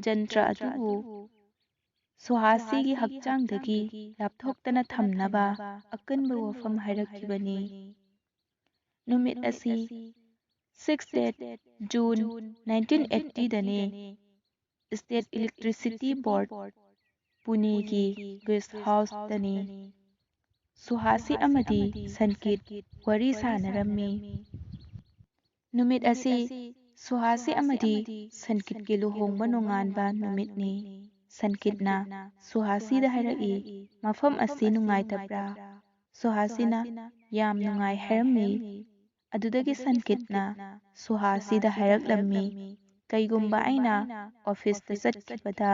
ꯖꯟꯇ꯭ꯔ ꯑꯗꯨꯕꯨ ꯁꯨꯍꯥꯁꯤꯒꯤ ꯍꯛꯆꯥꯡꯗꯒꯤ ꯂꯥꯞꯊꯣꯛꯇꯅ ꯊꯝꯅꯕ ꯑꯀꯟꯕ ꯋꯥꯐꯝ ꯍꯥꯏꯔꯛꯈꯤꯕꯅꯤ꯫ ꯅꯨꯃꯤꯠ ꯑꯁꯤ six date June nineteen eighty ꯗꯅꯤ꯫ State Electricity Board ꯄꯨꯅꯦꯒꯤ guest house ꯇꯅꯤ꯫ ꯁꯨꯍꯥꯁꯤ ꯑꯃꯗꯤ ꯁꯟꯀꯤꯠ ꯋꯥꯔꯤ ꯁꯥꯅꯔꯝꯃꯤ꯫ ꯅꯨꯃꯤꯠ ꯑꯁꯤ ꯁꯨꯍꯥꯁꯤ ꯑꯃꯗꯤ ꯁꯟꯀꯤꯠꯀꯤ ꯂꯨꯍꯣꯡꯕ ꯅꯣꯡꯉꯥꯟꯕ ꯅꯨꯃꯤꯠꯅꯤ꯫ ꯁꯟꯀꯤꯠꯅ ꯁꯨꯍꯥꯁꯤꯗ ꯍꯥꯏꯔꯛꯏ, "ꯃꯐꯝ ꯑꯁꯤ ꯅꯨꯡꯉꯥꯏꯇꯕ꯭ꯔꯥ?" ꯁꯨꯍꯥꯁꯤꯅ ꯌꯥꯝ ꯅꯨꯡꯉꯥꯏ ꯍꯥꯏꯔꯝꯃꯤ꯫ ꯑꯗꯨꯗꯒꯤ ꯁꯟꯀꯤꯠꯅ ꯁꯨꯍꯥꯁꯤꯗ ꯍꯥꯏꯔꯛꯂꯝꯃꯤ, "ꯀꯩꯒꯨꯝꯕ ꯑꯩꯅ office ꯇ ꯆꯠꯈꯤꯕꯗ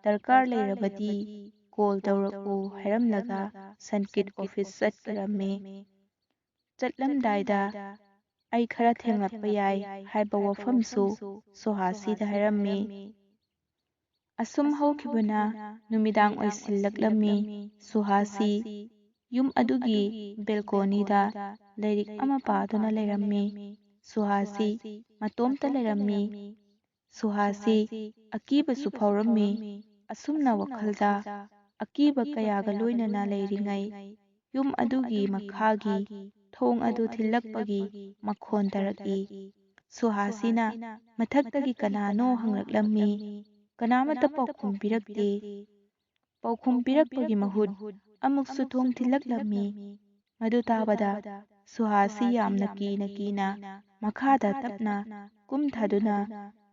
ꯗꯔꯀꯥꯔ ꯂꯩꯔꯕꯗꯤ call ꯇꯧꯔꯛꯎ" ꯍꯥꯏꯔꯝꯂꯒ ꯁꯟꯀꯤꯠ office ꯆꯠꯈꯤꯔꯝꯃꯤ꯫ ꯆꯠꯂꯝꯗꯥꯏꯗ "ꯑꯩ ꯈꯔ ꯊꯦꯡꯂꯛꯄ ꯌꯥꯏ" ꯍꯥꯏꯕ ꯋꯥꯐꯝꯁꯨ ꯁꯨꯍꯥꯁꯤꯗ ꯍꯥꯏꯔꯝꯃꯤ꯫ ꯑꯁꯨꯝ ꯍꯧꯈꯤꯕꯅ ꯅꯨꯃꯤꯗꯥꯡ ꯑꯣꯏꯁꯤꯜꯂꯛꯂꯝꯃꯤ꯫ ꯁꯨꯍꯥꯁꯤ ꯌꯨꯝ ꯑꯗꯨꯒꯤ balcony ꯗ ꯂꯥꯏꯔꯤꯛ ꯑꯃ ꯄꯥꯗꯨꯅ ꯂꯩꯔꯝꯃꯤ꯫ ꯁꯨꯍꯥꯁꯤ ꯃꯇꯣꯝꯇ ꯂꯩꯔꯝꯃꯤ꯫ ꯁꯨꯍꯥꯁꯤ ꯑꯀꯤꯕꯁꯨ ꯐꯥꯎꯔꯝꯃꯤ꯫ ꯑꯁꯨꯝꯅ ꯋꯥꯈꯜꯗ ꯑꯀꯤꯕ ꯀꯌꯥꯒ ꯂꯣꯏꯅꯅ ꯂꯩꯔꯤꯉꯩ, ꯌꯨꯝ ꯑꯗꯨꯒꯤ ꯃꯈꯥꯒꯤ ꯊꯣꯡ ꯑꯗꯨ ꯊꯤꯜꯂꯛꯄꯒꯤ ꯃꯈꯣꯟ ꯇꯥꯔꯛꯏ꯫ ꯁꯨꯍꯥꯁꯤꯅ ꯃꯊꯛꯇꯒꯤ ꯀꯅꯥꯅꯣ ꯍꯪꯂꯛꯂꯝꯃꯤ꯫ ꯀꯅꯥꯃꯠꯇ ꯄꯥꯎꯈꯨꯝ ꯄꯤꯔꯛꯇꯦ꯫ ꯄꯥꯎꯈꯨꯝ ꯄꯤꯔꯛꯄꯒꯤ ꯃꯍꯨꯠ ꯑꯃꯨꯛꯁꯨ ꯊꯣꯡ ꯊꯤꯜꯂꯛꯂꯝꯃꯤ꯫ ꯃꯗꯨ ꯇꯥꯕꯗ ꯁꯨꯍꯥꯁꯤ ꯌꯥꯝꯅ ꯀꯤꯅ ꯀꯤꯅ ꯃꯈꯥꯗ ꯇꯞꯅ ꯀꯨꯝꯊꯗꯨꯅ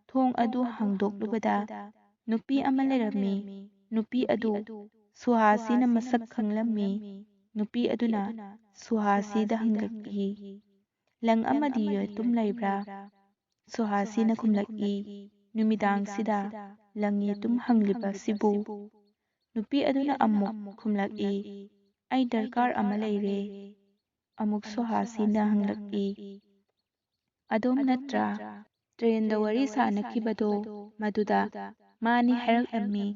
ꯊꯣꯡ ꯑꯗꯨ ꯍꯥꯡꯗꯣꯛꯂꯨꯕꯗ ꯅꯨꯄꯤ ꯑꯃ ꯂꯩꯔꯝꯃꯤ꯫ ꯅꯨꯄꯤ ꯑꯗꯨ ꯁꯨꯍꯥꯁꯤꯅ ꯃꯁꯛ ꯈꯪꯂꯝꯃꯤ꯫ ꯅꯨꯄꯤ ꯑꯗꯨꯅ ꯁꯨꯍꯥꯁꯤꯗ ꯍꯪꯂꯛꯏ, "ꯂꯪ ꯑꯃꯗꯤ ꯌꯦꯇꯨꯝ ꯂꯩꯕ꯭ꯔꯥ?" ꯁꯨꯍꯥꯁꯤꯅ ꯈꯨꯝꯂꯛꯏ, ꯅꯨꯃꯤꯗꯥꯡꯁꯤꯗ ꯂꯪ ꯌꯦꯇꯨꯝ ꯍꯪꯂꯤꯕ ꯑꯁꯤꯕꯨ? ꯅꯨꯄꯤ ꯑꯗꯨꯅ ꯑꯃꯨꯛ ꯈꯨꯝꯂꯛꯏ, "ꯑꯩ ꯗꯔꯀꯥꯔ ꯑꯃ ꯂꯩꯔꯦ"꯫ ꯑꯃꯨꯛ ꯁꯨꯍꯥꯁꯤꯅ ꯍꯪꯂꯛꯏ, "ꯑꯗꯣꯝ ꯅꯠꯇ꯭ꯔꯥ ꯇ꯭ꯔꯦꯟꯗ ꯋꯥꯔꯤ ꯁꯥꯅꯈꯤꯕꯗꯣ?" ꯃꯗꯨꯗ ꯃꯥꯅꯤ ꯍꯥꯏꯔꯛꯂꯝꯃꯤ꯫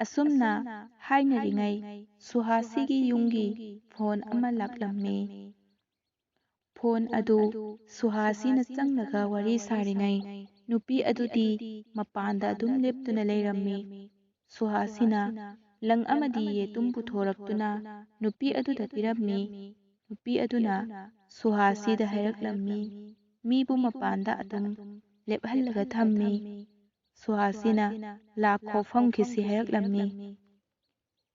ꯑꯁꯨꯝꯅ ꯍꯥꯏꯅꯔꯤꯉꯩ ꯁꯨꯍꯥꯁꯤꯒꯤ ꯌꯨꯝꯒꯤ ꯐꯣꯟ ꯑꯃ ꯂꯥꯛꯂꯝꯃꯤ꯫ ꯐꯣꯟ ꯑꯗꯨ ꯁꯨꯍꯥꯁꯤꯅ ꯆꯪꯂꯒ ꯋꯥꯔꯤ ꯁꯥꯔꯤꯉꯩ ꯅꯨꯄꯤ ꯑꯗꯨꯗꯤ ꯃꯄꯥꯟꯗ ꯑꯗꯨꯝ ꯂꯦꯞꯇꯨꯅ ꯂꯩꯔꯝꯃꯤ꯫ ꯁꯨꯍꯥꯁꯤꯅ ꯂꯪ ꯑꯃꯗꯤ ꯌꯦꯇꯨꯝ ꯄꯨꯊꯣꯔꯛꯇꯨꯅ ꯅꯨꯄꯤ ꯑꯗꯨꯗ ꯄꯤꯔꯝꯃꯤ꯫ ꯅꯨꯄꯤ ꯑꯗꯨꯅ ꯁꯨꯍꯥꯁꯤꯗ ꯍꯥꯏꯔꯛꯂꯝꯃꯤ, "ꯃꯤꯕꯨ ꯃꯄꯥꯟꯗ ꯑꯗꯨꯝ ꯂꯦꯞꯍꯜꯂꯒ ꯊꯝꯃꯤ"꯫ ꯁꯨꯍꯥꯁꯤꯅ "ꯂꯥꯛꯈꯣ, ꯐꯝꯈꯤꯁꯤ" ꯍꯥꯏꯔꯛꯂꯝꯃꯤ꯫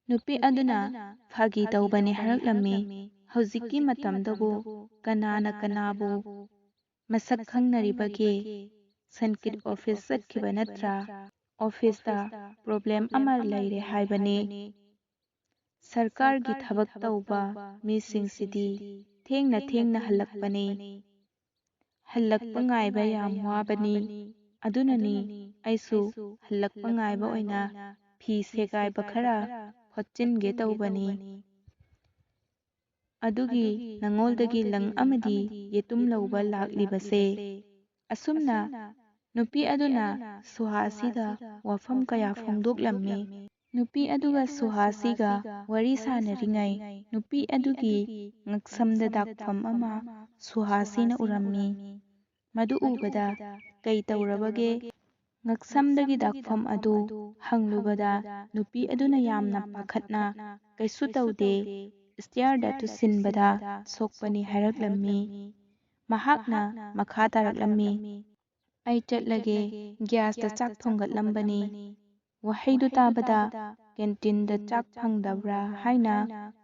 ꯅꯨꯄꯤ ꯑꯗꯨꯅ "ꯐꯥꯒꯤ ꯇꯧꯕꯅꯤ" ꯍꯥꯏꯔꯛꯂꯝꯃꯤ꯫ ꯍꯧꯖꯤꯛꯀꯤ ꯃꯇꯝꯗꯕꯨ ꯀꯅꯥꯅ ꯀꯅꯥꯕꯨ ꯃꯁꯛ ꯈꯪꯅꯔꯤꯕꯒꯦ? ꯁꯟꯀꯤꯠ ꯑꯣꯐꯤꯁ ꯆꯠꯈꯤꯕ ꯅꯠꯇ꯭ꯔꯥ? ꯑꯣꯐꯤꯁꯇ ꯄ꯭ꯔꯣꯕ꯭ꯂꯦꯝ ꯑꯃ ꯂꯩꯔꯦ ꯍꯥꯏꯕꯅꯤ꯫ ꯁꯔꯀꯥꯔꯒꯤ ꯊꯕꯛ ꯇꯧꯕ ꯃꯤꯁꯤꯡꯁꯤꯗꯤ ꯊꯦꯡꯅ ꯊꯦꯡꯅ ꯍꯜꯂꯛꯄꯅꯤ꯫ ꯍꯜꯂꯛꯄ ꯉꯥꯏꯕ ꯌꯥꯝ ꯋꯥꯕꯅꯤ꯫ ꯑꯗꯨꯅꯅꯤ ꯑꯩꯁꯨ ꯍꯜꯂꯛꯄ ꯉꯥꯏꯕ ꯑꯣꯏꯅ ꯐꯤ ꯁꯦꯒꯥꯏꯕ ꯈꯔ ꯐꯣꯠꯆꯤꯟꯒꯦ ꯇꯧꯕꯅꯤ꯫ ꯑꯗꯨꯒꯤ ꯅꯉꯣꯜꯗꯒꯤ ꯂꯪ ꯑꯃꯗꯤ ꯌꯦꯇꯨꯝ ꯂꯧꯕ ꯂꯥꯛꯂꯤꯕꯁꯦ꯫ ꯑꯁꯨꯝꯅ ꯅꯨꯄꯤ ꯑꯗꯨꯅ ꯁꯨꯍꯥꯁꯤꯗ ꯋꯥꯐꯝ ꯀꯌꯥ ꯐꯣꯡꯗꯣꯛꯂꯝꯃꯤ꯫ ꯅꯨꯄꯤ ꯑꯗꯨꯒ ꯁꯨꯍꯥꯁꯤꯒ ꯋꯥꯔꯤ ꯁꯥꯅꯔꯤꯉꯩ ꯅꯨꯄꯤ ꯑꯗꯨꯒꯤ ꯉꯛꯁꯝꯗ ꯗꯥꯛꯐꯝ ꯑꯃ ꯁꯨꯍꯥꯁꯤꯅ ꯎꯔꯝꯃꯤ꯫ ꯃꯗꯨ ꯎꯕꯗ "ꯀꯩ ꯇꯧꯔꯕꯒꯦ?" ꯉꯛꯁꯝꯗꯒꯤ ꯗꯥꯛꯐꯝ ꯑꯗꯨ ꯍꯪꯂꯨꯕꯗ ꯅꯨꯄꯤ ꯑꯗꯨꯅ ꯌꯥꯝꯅ ꯄꯥꯈꯠꯅ "ꯀꯩꯁꯨ ꯇꯧꯗꯦ, ꯁ꯭ꯇꯤꯌꯔꯗ ꯇꯨꯁꯤꯟꯕꯗ ꯁꯣꯛꯄꯅꯤ" ꯍꯥꯏꯔꯛꯂꯝꯃꯤ꯫ ꯃꯍꯥꯛꯅ ꯃꯈꯥ ꯇꯥꯔꯛꯂꯝꯃꯤ, "ꯑꯩ ꯆꯠꯂꯒꯦ, ꯒ꯭ꯌꯥꯁꯇ ꯆꯥꯛ ꯊꯣꯡꯒꯠꯂꯝꯕꯅꯤ"꯫ ꯋꯥꯍꯩꯗꯨ ꯇꯥꯕꯗ "ꯀꯦꯟꯇꯤꯟꯗ ꯆꯥꯛ ꯐꯪꯗꯕ꯭ꯔꯥ?" ꯍꯥꯏꯅ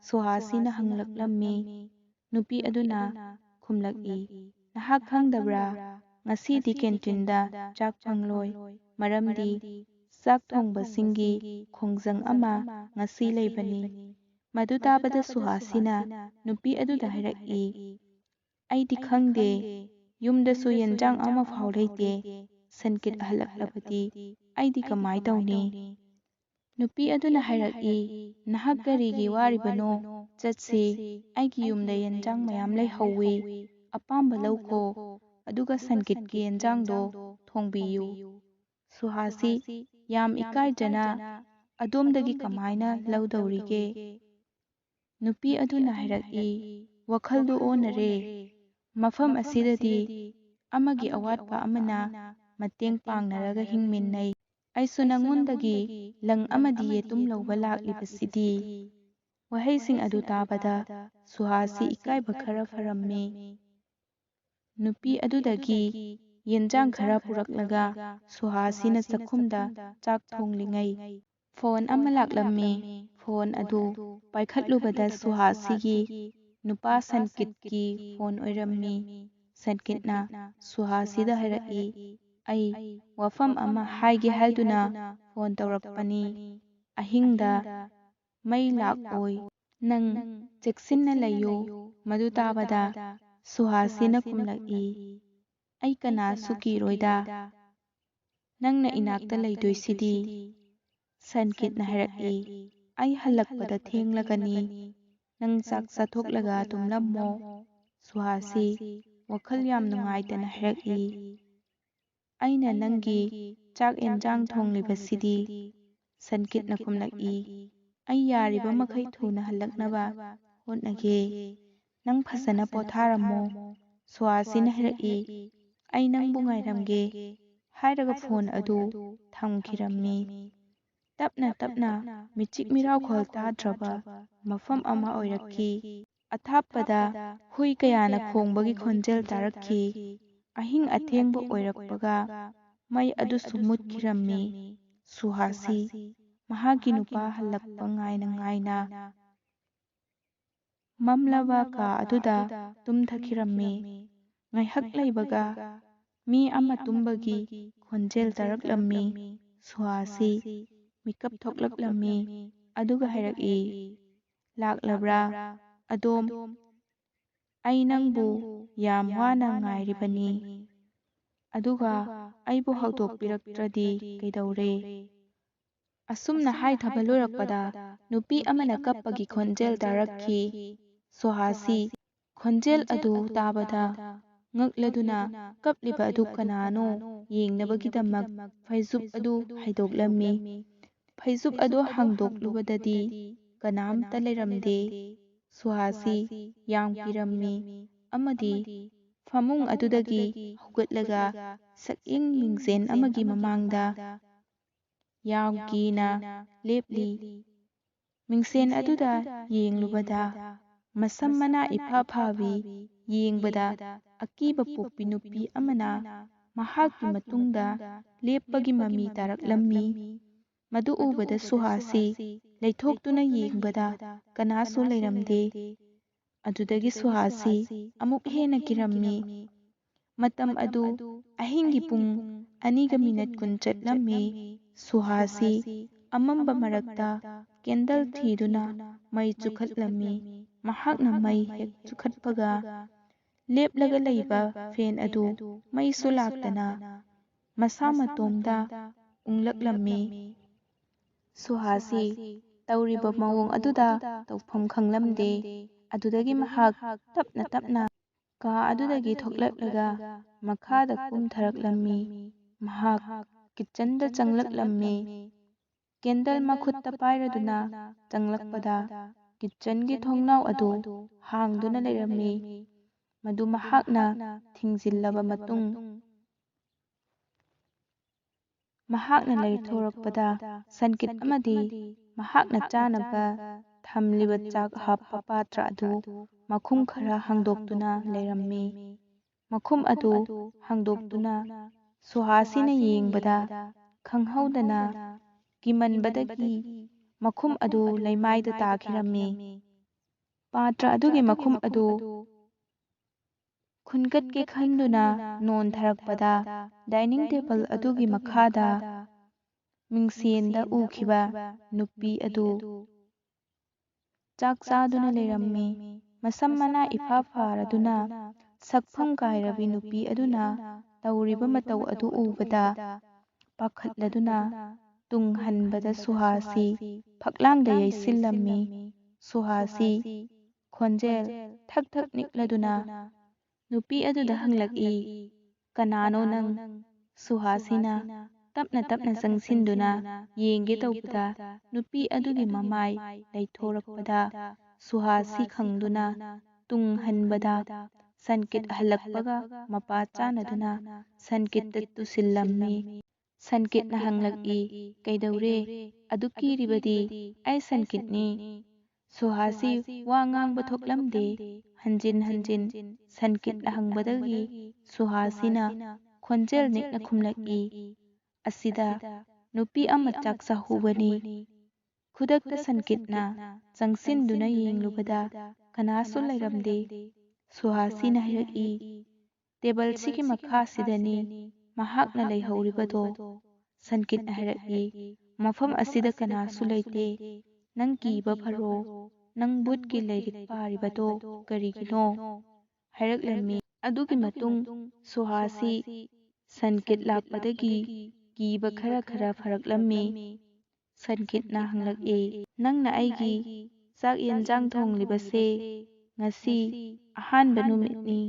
ꯁꯨꯍꯥꯁꯤꯅ ꯍꯪꯂꯛꯂꯝꯃꯤ꯫ ꯅꯨꯄꯤ ꯑꯗꯨꯅ ꯈꯨꯝꯂꯛꯏ, "ꯅꯍꯥꯛ ꯈꯪꯗꯕ꯭ꯔꯥ? ꯉꯁꯤꯗꯤ ꯀꯦꯟꯇꯤꯟꯗ ꯆꯥꯛ ꯐꯪꯂꯣꯏ, ꯃꯔꯝꯗꯤ ꯆꯥꯛ ꯊꯣꯡꯕꯁꯤꯡꯒꯤ ꯈꯣꯡꯖꯪ ꯑꯃ ꯉꯁꯤ ꯂꯩꯕꯅꯤ"꯫ ꯃꯗꯨ ꯇꯥꯕꯗ ꯁꯨꯍꯥꯁꯤꯅ ꯅꯨꯄꯤ ꯑꯗꯨꯗ ꯍꯥꯏꯔꯛꯏ, "ꯑꯩꯗꯤ ꯈꯪꯗꯦ, ꯌꯨꯝꯗꯁꯨ ꯌꯦꯟꯖꯥꯡ ꯑꯃꯐꯥꯎ ꯂꯩꯇꯦ, ꯁꯟꯀꯤꯠ ꯍꯜꯂꯛꯂꯕꯗꯤ ꯑꯩꯗꯤ ꯀꯃꯥꯏ ꯇꯧꯅꯤ? ꯅꯨꯄꯤ ꯑꯗꯨꯅ ꯍꯥꯏꯔꯛꯏ, "ꯅꯍꯥꯛ ꯀꯔꯤꯒꯤ ꯋꯥꯔꯤꯕꯅꯣ? ꯆꯠꯁꯤ, ꯑꯩꯒꯤ ꯌꯨꯝꯗ ꯌꯦꯟꯖꯥꯡ ꯃꯌꯥꯝ ꯂꯩꯍꯧꯋꯤ, ꯑꯄꯥꯝꯕ ꯂꯧꯈꯣ, ꯑꯗꯨꯒ ꯁꯟꯀꯤꯠꯀꯤ ꯌꯦꯟꯖꯥꯡꯗꯣ ꯊꯣꯡꯕꯤꯌꯨ"꯫ ꯁꯨꯍꯥꯁꯤ ꯌꯥꯝ ꯏꯀꯥꯏꯖꯅ, "ꯑꯗꯣꯝꯗꯒꯤ ꯀꯃꯥꯏꯅ ꯂꯧꯗꯧꯔꯤꯒꯦ?" ꯅꯨꯄꯤ ꯑꯗꯨꯅ ꯍꯥꯏꯔꯛꯏ, "ꯋꯥꯈꯜꯗꯨ ꯑꯣꯟꯅꯔꯦ꯫ ꯃꯐꯝ ꯑꯁꯤꯗꯗꯤ ꯑꯃꯒꯤ ꯑꯋꯥꯠꯄ ꯑꯃꯅ ꯃꯇꯦꯡ ꯄꯥꯡꯅꯔꯒ ꯍꯤꯡꯃꯤꯟꯅꯩ꯫ ꯑꯩꯁꯨ ꯅꯉꯣꯟꯗꯒꯤ ꯂꯪ ꯑꯃꯗꯤ ꯌꯦꯇꯨꯝ ꯂꯧꯕ ꯂꯥꯛꯂꯤꯕꯁꯤꯗꯤ"꯫ ꯋꯥꯍꯩꯁꯤꯡ ꯑꯗꯨ ꯇꯥꯕꯗ ꯁꯨꯍꯥꯁꯤ ꯏꯀꯥꯏꯕ ꯈꯔ ꯐꯔꯝꯃꯤ꯫ ꯅꯨꯄꯤ ꯑꯗꯨꯗꯒꯤ ꯌꯦꯟꯖꯥꯡ ꯈꯔ ꯄꯨꯔꯛꯂꯒ ꯁꯨꯍꯥꯁꯤꯅ ꯆꯥꯛꯈꯨꯝꯗ ꯆꯥꯛ ꯊꯣꯡꯂꯤꯉꯩ ꯐꯣꯟ ꯑꯃ ꯂꯥꯛꯂꯝꯃꯤ꯫ ꯐꯣꯟ ꯑꯗꯨ ꯄꯥꯏꯈꯠꯂꯨꯕꯗ ꯁꯨꯍꯥꯁꯤꯒꯤ ꯅꯨꯄꯥ ꯁꯟꯀꯤꯠꯀꯤ ꯐꯣꯟ ꯑꯣꯏꯔꯝꯃꯤ꯫ ꯁꯟꯀꯤꯠꯅ ꯁꯨꯍꯥꯁꯤꯗ ꯍꯥꯏꯔꯛꯏ, "ꯑꯩ ꯋꯥꯐꯝ ꯑꯃ ꯍꯥꯏꯒꯦ ꯍꯥꯏꯗꯨꯅ ꯐꯣꯟ ꯇꯧꯔꯛꯄꯅꯤ꯫ ꯑꯍꯤꯡꯗ ꯃꯩ ꯂꯥꯛꯑꯣꯏ꯫ ꯅꯪ ꯆꯦꯛꯁꯤꯟꯅ ꯂꯩꯌꯨ"꯫ ꯃꯗꯨ ꯇꯥꯕꯗ ꯁꯨꯍꯥꯁꯤꯅ ꯈꯨꯝꯂꯛꯏ, "ꯑꯩ ꯀꯅꯥꯁꯨ ꯀꯤꯔꯣꯏꯗ꯫ ꯅꯪꯅ ꯏꯅꯥꯛꯇ ꯂꯩꯗꯣꯏꯁꯤꯗꯤ"꯫ ꯁꯟꯀꯤꯠꯅ ꯍꯥꯏꯔꯛꯏ, "ꯑꯩ ꯍꯜꯂꯛꯄꯗ ꯊꯦꯡꯂꯒꯅꯤ꯫ ꯅꯪ ꯆꯥꯛ ꯆꯥꯊꯣꯛꯂꯒ ꯇꯨꯝꯂꯝꯃꯣ"꯫ ꯁꯨꯍꯥꯁꯤ ꯋꯥꯈꯜ ꯌꯥꯝ ꯅꯨꯡꯉꯥꯏꯇꯅ ꯍꯥꯏꯔꯛꯏ, "ꯑꯩꯅ ꯅꯪꯒꯤ ꯆꯥꯛ ꯑꯦꯟꯖꯥꯡ ꯊꯣꯡꯂꯤꯕꯁꯤꯗꯤ"꯫ ꯁꯟꯀꯤꯠꯅ ꯈꯨꯝꯂꯛꯏ, "ꯑꯩ ꯌꯥꯔꯤꯕ ꯃꯈꯩ ꯊꯨꯅ ꯍꯜꯂꯛꯅꯕ ꯍꯣꯠꯅꯒꯦ꯫ ꯅꯪ ꯐꯖꯅ ꯄꯣꯊꯥꯔꯝꯃꯣ"꯫ ꯁꯨꯍꯥꯁꯤꯅ ꯍꯥꯏꯔꯛꯏ, "ꯑꯩ ꯅꯪꯕꯨ ꯉꯥꯏꯔꯝꯒꯦ" ꯍꯥꯏꯔꯒ ꯐꯣꯟ ꯑꯗꯨ ꯊꯝꯈꯤꯔꯝꯃꯤ꯫ ꯇꯞꯅ ꯇꯞꯅ ꯃꯤꯆꯤꯛ ꯃꯤꯔꯥꯎꯈꯣꯜ ꯇꯥꯗ꯭ꯔꯕ ꯃꯐꯝ ꯑꯃ ꯑꯣꯏꯔꯛꯈꯤ꯫ ꯑꯊꯥꯞꯄꯗ ꯍꯨꯏ ꯀꯌꯥꯅ ꯈꯣꯡꯕꯒꯤ ꯈꯣꯟꯖꯦꯜ ꯇꯥꯔꯛꯈꯤ꯫ ꯑꯍꯤꯡ ꯑꯊꯦꯡꯕ ꯑꯣꯏꯔꯛꯄꯒ ꯃꯩ ꯑꯗꯨꯁꯨ ꯃꯨꯠꯈꯤꯔꯝꯃꯤ꯫ ꯁꯨꯍꯥꯁꯤ ꯃꯍꯥꯛꯀꯤ ꯅꯨꯄꯥ ꯍꯜꯂꯛꯄ ꯉꯥꯏꯅ ꯉꯥꯏꯅ ꯃꯝꯂꯕ ꯀꯥ ꯑꯗꯨꯗ ꯇꯨꯝꯊꯈꯤꯔꯝꯃꯤ꯫ ꯉꯥꯏꯍꯥꯛ ꯂꯩꯕꯒ ꯃꯤ ꯑꯃ ꯇꯨꯝꯕꯒꯤ ꯈꯣꯟꯖꯦꯜ ꯇꯥꯔꯛꯂꯝꯃꯤ꯫ ꯁꯨꯍꯥꯁꯤ ꯃꯤꯀꯞ ꯊꯣꯛꯂꯛꯂꯝꯃꯤ꯫ ꯑꯗꯨꯒ ꯍꯥꯏꯔꯛꯏ, "ꯂꯥꯛꯂꯕ꯭ꯔꯥ? ꯑꯗꯣꯝ, ꯑꯩ ꯅꯪꯕꯨ ꯌꯥꯝ ꯋꯥꯅ ꯉꯥꯏꯔꯤꯕꯅꯤ꯫ ꯑꯗꯨꯒ ꯑꯩꯕꯨ ꯍꯧꯗꯣꯛꯄꯤꯔꯛꯇ꯭ꯔꯗꯤ ꯀꯩꯗꯧꯔꯦ?" ꯑꯁꯨꯝꯅ ꯍꯥꯏꯊꯕ ꯂꯣꯏꯔꯛꯄꯗ ꯅꯨꯄꯤ ꯑꯃꯅ ꯀꯞꯄꯒꯤ ꯈꯣꯟꯖꯦꯜ ꯇꯥꯔꯛꯈꯤ꯫ ꯁꯨꯍꯥꯁꯤ ꯈꯣꯟꯖꯦꯜ ꯑꯗꯨ ꯇꯥꯕꯗ ꯉꯛꯂꯗꯨꯅ ꯀꯞꯂꯤꯕ ꯑꯗꯨ ꯀꯅꯥꯅꯣ ꯌꯦꯡꯅꯕꯒꯤꯗꯃꯛ ꯐꯩꯖꯨꯞ ꯑꯗꯨ ꯍꯥꯏꯗꯣꯛꯂꯝꯃꯤ꯫ ꯐꯩꯖꯨꯞ ꯑꯗꯨ ꯍꯥꯡꯗꯣꯛꯂꯨꯕꯗꯗꯤ ꯀꯅꯥꯝꯇ ꯂꯩꯔꯝꯗꯦ꯫ ꯁꯨꯍꯥꯁꯤ ꯌꯥꯝ ꯀꯤꯔꯝꯃꯤ ꯑꯃꯗꯤ ꯐꯃꯨꯡ ꯑꯗꯨꯗꯒꯤ ꯍꯧꯒꯠꯂꯒ ꯁꯛꯌꯦꯡ ꯃꯤꯡꯁꯦꯟ ꯑꯃꯒꯤ ꯃꯃꯥꯡꯗ ꯌꯥꯝ ꯀꯤꯅ ꯂꯦꯞꯂꯤ꯫ ꯃꯤꯡꯁꯦꯟ ꯑꯗꯨꯗ ꯌꯦꯡꯂꯨꯕꯗ ꯃꯁꯝ ꯃꯅꯥ ꯏꯐꯥ ꯐꯥꯕꯤ, ꯌꯦꯡꯕꯗ ꯑꯀꯤꯕ ꯄꯣꯛꯄꯤ ꯅꯨꯄꯤ ꯑꯃꯅ ꯃꯍꯥꯛꯀꯤ ꯃꯇꯨꯡꯗ ꯂꯦꯞꯄꯒꯤ ꯃꯃꯤ ꯇꯥꯔꯛꯂꯝꯃꯤ꯫ ꯃꯗꯨ ꯎꯕꯗ ꯁꯨꯍꯥꯁꯤ ꯂꯩꯊꯣꯛꯇꯨꯅ ꯌꯦꯡꯕꯗ ꯀꯅꯥꯁꯨ ꯂꯩꯔꯝꯗꯦ꯫ ꯑꯗꯨꯗꯒꯤ ꯁꯨꯍꯥꯁꯤ ꯑꯃꯨꯛ ꯍꯦꯟꯅ ꯀꯤꯔꯝꯃꯤ꯫ ꯃꯇꯝ ꯑꯗꯨ ꯑꯍꯤꯡꯒꯤ ꯄꯨꯡ ꯑꯅꯤꯒ ꯃꯤꯅꯠ ꯀꯨꯟ ꯆꯠꯂꯝꯃꯤ꯫ ꯁꯨꯍꯥꯁꯤ ꯑꯃꯝꯕ ꯃꯔꯛꯇ ꯀꯦꯟꯗꯜ ꯊꯤꯗꯨꯅ ꯃꯩ ꯆꯨꯈꯠꯂꯝꯃꯤ꯫ ꯃꯍꯥꯛꯅ ꯃꯩ ꯍꯦꯛ ꯆꯨꯈꯠꯄꯒ ꯂꯦꯞꯂꯒ ꯂꯩꯕ ꯐꯦꯟ ꯑꯗꯨ ꯃꯩꯁꯨ ꯂꯥꯛꯇꯅ ꯃꯁꯥ ꯃꯇꯣꯝꯗ ꯎꯪꯂꯛꯂꯝꯃꯤ꯫ ꯁꯨꯍꯥꯁꯤ ꯇꯧꯔꯤꯕ ꯃꯑꯣꯡ ꯑꯗꯨꯗ ꯇꯧꯐꯝ ꯈꯪꯂꯝꯗꯦ꯫ ꯑꯗꯨꯗꯒꯤ ꯃꯍꯥꯛ ꯇꯞꯅ ꯇꯞꯅ ꯀꯥ ꯑꯗꯨꯗꯒꯤ ꯊꯣꯛꯂꯛꯂꯒ ꯃꯈꯥꯗ ꯀꯨꯝꯊꯔꯛꯂꯝꯃꯤ꯫ ꯃꯍꯥꯛ ꯀꯤꯠꯆꯟꯗ ꯆꯪꯂꯛꯂꯝꯃꯤ꯫ ꯀꯦꯟꯗꯜ ꯃꯈꯨꯠꯇ ꯄꯥꯏꯔꯗꯨꯅ ꯆꯪꯂꯛꯄꯗ ꯀꯤꯠꯆꯟꯒꯤ ꯊꯣꯡꯅꯥꯎ ꯑꯗꯨ ꯍꯥꯡꯗꯨꯅ ꯂꯩꯔꯝꯃꯤ꯫ ꯃꯗꯨ ꯃꯍꯥꯛꯅ ꯊꯤꯡꯖꯤꯜꯂꯕ ꯃꯇꯨꯡ ꯃꯍꯥꯛꯅ ꯂꯩꯊꯣꯔꯛꯄꯗ ꯁꯟꯀꯤꯠ ꯑꯃꯗꯤ ꯃꯍꯥꯛꯅ ꯆꯥꯅꯕ ꯊꯝꯂꯤꯕ ꯆꯥꯛ ꯍꯥꯞꯄ ꯄꯥꯇ꯭ꯔ ꯑꯗꯨ ꯃꯈꯨꯝ ꯈꯔ ꯍꯥꯡꯗꯣꯛꯇꯨꯅ ꯂꯩꯔꯝꯃꯤ꯫ ꯃꯈꯨꯝ ꯑꯗꯨ ꯍꯥꯡꯗꯣꯛꯇꯨꯅ ꯁꯨꯍꯥꯁꯤꯅ ꯌꯦꯡꯕꯗ ꯈꯪꯍꯧꯗꯅ ꯀꯤꯃꯟꯕꯗꯒꯤ ꯃꯈꯨꯝ ꯑꯗꯨ ꯂꯩꯃꯥꯏꯗ ꯇꯥꯈꯤꯔꯝꯃꯤ꯫ ꯄꯥꯇ꯭ꯔ ꯑꯗꯨꯒꯤ ꯃꯈꯨꯝ ꯑꯗꯨ ꯈꯨꯟꯒꯠꯀꯦ ꯈꯟꯗꯨꯅ ꯅꯣꯟꯊꯔꯛꯄꯗ ꯗꯥꯏꯅꯤꯡ ꯇꯦꯕꯜ ꯑꯗꯨꯒꯤ ꯃꯈꯥꯗ ꯃꯤꯡꯁꯦꯟꯗ ꯎꯈꯤꯕ ꯅꯨꯄꯤ ꯑꯗꯨ ꯆꯥꯛ ꯆꯥꯗꯨꯅ ꯂꯩꯔꯝꯃꯤ꯫ ꯃꯁꯝ ꯃꯅꯥ ꯏꯐꯥ ꯐꯥꯔꯗꯨꯅ ꯁꯛꯐꯝ ꯀꯥꯏꯔꯕꯤ ꯅꯨꯄꯤ ꯑꯗꯨꯅ ꯇꯧꯔꯤꯕ ꯃꯇꯧ ꯑꯗꯨ ꯎꯕꯗ ꯄꯥꯈꯠꯂꯗꯨꯅ ꯇꯨꯡ ꯍꯟꯕꯗ ꯁꯨꯍꯥꯁꯤ ꯐꯛꯂꯥꯡꯗ ꯌꯩꯁꯤꯜꯂꯝꯃꯤ꯫ ꯁꯨꯍꯥꯁꯤ ꯈꯣꯟꯖꯦꯜ ꯊꯛ ꯊꯛ ꯅꯤꯛꯂꯗꯨꯅ ꯅꯨꯄꯤ ꯑꯗꯨꯗ ꯍꯪꯂꯛꯏ, "ꯀꯅꯥꯅꯣ ꯅꯪ?" ꯁꯨꯍꯥꯁꯤꯅ ꯇꯞꯅ ꯇꯞꯅ ꯆꯪꯁꯤꯟꯗꯨꯅ ꯌꯦꯡꯒꯦ ꯇꯧꯕꯗ ꯅꯨꯄꯤ ꯑꯗꯨꯒꯤ ꯃꯃꯥꯏ ꯂꯩꯊꯣꯔꯛꯄꯗ ꯁꯨꯍꯥꯁꯤ ꯈꯪꯗꯨꯅ ꯇꯨꯡ ꯍꯟꯕꯗ ꯁꯟꯀꯤꯠ ꯍꯜꯂꯛꯄꯒ ꯃꯄꯥ ꯆꯥꯟꯅꯗꯨꯅ ꯁꯟꯀꯤꯠꯇ ꯇꯨꯁꯤꯜꯂꯝꯃꯤ꯫ ꯁꯟꯀꯤꯠꯅ ꯍꯪꯂꯛꯏ, "ꯀꯩꯗꯧꯔꯦ? ꯑꯗꯨꯛ ꯀꯤꯔꯤꯕꯗꯤ? ꯑꯩ ꯁꯟꯀꯤꯠꯅꯤ꯫" ꯁꯨꯍꯥꯁꯤ ꯋꯥ ꯉꯥꯡꯕ ꯊꯣꯛꯂꯝꯗꯦ꯫ ꯍꯟꯖꯤꯟ ꯍꯟꯖꯤꯟ ꯁꯟꯀꯤꯠꯅ ꯍꯪꯕꯗꯒꯤ ꯁꯨꯍꯥꯁꯤꯅ ꯈꯣꯟꯖꯦꯜ ꯅꯤꯛꯅ ꯈꯨꯝꯂꯛꯏ, "ꯑꯁꯤꯗ ꯅꯨꯄꯤ ꯑꯃ ꯆꯥꯛ ꯆꯥꯍꯧꯕꯅꯤ꯫" ꯈꯨꯗꯛꯇ ꯁꯟꯀꯤꯠꯅ ꯆꯪꯁꯤꯟꯗꯨꯅ ꯌꯦꯡꯂꯨꯕꯗ ꯀꯅꯥꯁꯨ ꯂꯩꯔꯝꯗꯦ꯫ ꯁꯨꯍꯥꯁꯤꯅ ꯍꯥꯏꯔꯛꯏ, "ꯇꯦꯕꯜꯁꯤꯒꯤ ꯃꯈꯥꯁꯤꯗꯅꯤ ꯃꯍꯥꯛꯅ ꯂꯩꯍꯧꯔꯤꯕꯗꯣ꯫" ꯁꯟꯀꯤꯠꯅ ꯍꯥꯏꯔꯛꯏ, "ꯃꯐꯝ ꯑꯁꯤꯗ ꯀꯅꯥꯁꯨ ꯂꯩꯇꯦ꯫ ꯅꯪ ꯀꯤꯕ ꯐꯔꯣ꯫ ꯅꯪ ꯚꯨꯠꯀꯤ ꯂꯥꯏꯔꯤꯛ ꯄꯥꯔꯤꯕꯗꯣ ꯀꯔꯤꯒꯤꯅꯣ?" ꯍꯥꯏꯔꯛꯂꯝꯃꯤ꯫ ꯑꯗꯨꯒꯤ ꯃꯇꯨꯡ ꯁꯨꯍꯥꯁꯤ ꯁꯟꯀꯤꯠ ꯂꯥꯛꯄꯗꯒꯤ ꯀꯤꯕ ꯈꯔ ꯈꯔ ꯐꯔꯛꯂꯝꯃꯤ꯫ ꯁꯟꯀꯤꯠꯅ ꯍꯪꯂꯛꯏ, "ꯅꯪꯅ ꯑꯩꯒꯤ ꯆꯥꯛ ꯌꯦꯟꯖꯥꯡ ꯊꯣꯡꯂꯤꯕꯁꯦ ꯉꯁꯤ ꯑꯍꯥꯟꯕ ꯅꯨꯃꯤꯠꯅꯤ꯫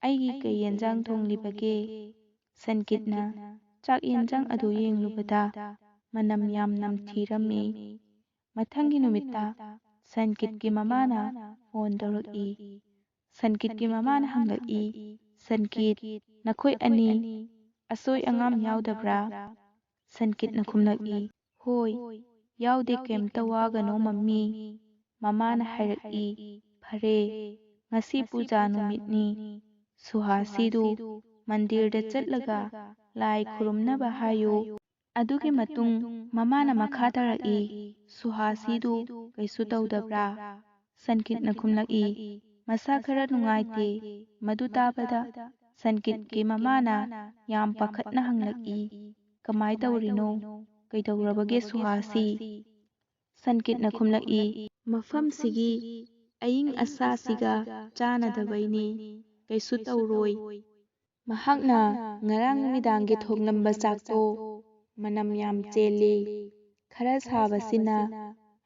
ꯑꯩꯒꯤ ꯀꯩ ꯌꯦꯟꯖꯥꯡ ꯊꯣꯡꯂꯤꯕꯒꯦ?" ꯁꯟꯀꯤꯠꯅ ꯆꯥꯛ ꯌꯦꯟꯖꯥꯡ ꯑꯗꯨ ꯌꯦꯡꯂꯨꯕꯗ ꯃꯅꯝ ꯌꯥꯝ ꯅꯝꯊꯤꯔꯝꯃꯤ꯫ ꯃꯊꯪꯒꯤ ꯅꯨꯃꯤꯠꯇ ꯁꯟꯀꯤꯠꯀꯤ ꯃꯃꯥꯅ ꯐꯣꯟ ꯇꯧꯔꯛꯏ꯫ ꯁꯟꯀꯤꯠꯀꯤ ꯃꯃꯥꯅ ꯍꯪꯂꯛꯏ, "ꯁꯟꯀꯤꯠ, ꯅꯈꯣꯏ ꯑꯅꯤ ꯑꯁꯣꯏ ꯑꯉꯥꯝ ꯌꯥꯎꯗꯕ꯭ꯔꯥ?" ꯁꯟꯀꯤꯠꯅ ꯈꯨꯝꯂꯛꯏ, "ꯍꯣꯏ, ꯌꯥꯎꯗꯦ, ꯀꯩꯝꯇ ꯋꯥꯒꯅꯣ ꯃꯝꯃꯤ꯫" ꯃꯃꯥꯅ ꯍꯥꯏꯔꯛꯏ, "ꯐꯔꯦ, ꯉꯁꯤ ꯄꯨꯖꯥ ꯅꯨꯃꯤꯠꯅꯤ꯫ ꯁꯨꯍꯥꯁꯤꯗꯨ ꯃꯟꯗꯤꯔꯗ ꯆꯠꯂꯒ ꯂꯥꯏ ꯈꯨꯔꯨꯝꯅꯕ ꯍꯥꯏꯌꯨ꯫" ꯑꯗꯨꯒꯤ ꯃꯇꯨꯡ ꯃꯃꯥꯅ ꯃꯈꯥ ꯇꯥꯔꯛꯏ, "ꯁꯨꯍꯥꯁꯤꯗꯨ ꯀꯩꯁꯨ ꯇꯧꯗꯕ꯭ꯔꯥ?" ꯁꯟꯀꯤꯠꯅ ꯈꯨꯝꯂꯛꯏ, "ꯃꯁꯥ ꯈꯔ ꯅꯨꯡꯉꯥꯏꯇꯦ꯫" ꯃꯗꯨ ꯇꯥꯕꯗ ꯁꯟꯀꯤꯠꯀꯤ ꯃꯃꯥꯅ ꯌꯥꯝ ꯄꯥꯈꯠꯅ ꯍꯪꯂꯛꯏ, "ꯀꯃꯥꯏ ꯇꯧꯔꯤꯅꯣ? ꯀꯩꯗꯧꯔꯕꯒꯦ ꯁꯨꯍꯥꯁꯤ?" ꯁꯟꯀꯤꯠꯅ ꯈꯨꯝꯂꯛꯏ, "ꯃꯐꯝꯁꯤꯒꯤ ꯑꯏꯪ ꯑꯁꯥꯁꯤꯒ ꯆꯥꯟꯅꯗꯕꯩꯅꯤ, ꯀꯩꯁꯨ ꯇꯧꯔꯣꯏ꯫ ꯃꯍꯥꯛꯅ ꯉꯔꯥꯡ ꯅꯨꯃꯤꯗꯥꯡꯒꯤ ꯊꯣꯡꯂꯝꯕ ꯆꯥꯛꯇꯣ ꯃꯅꯝ ꯌꯥꯝ ꯆꯦꯜꯂꯤ, ꯈꯔ ꯁꯥꯕꯁꯤꯅ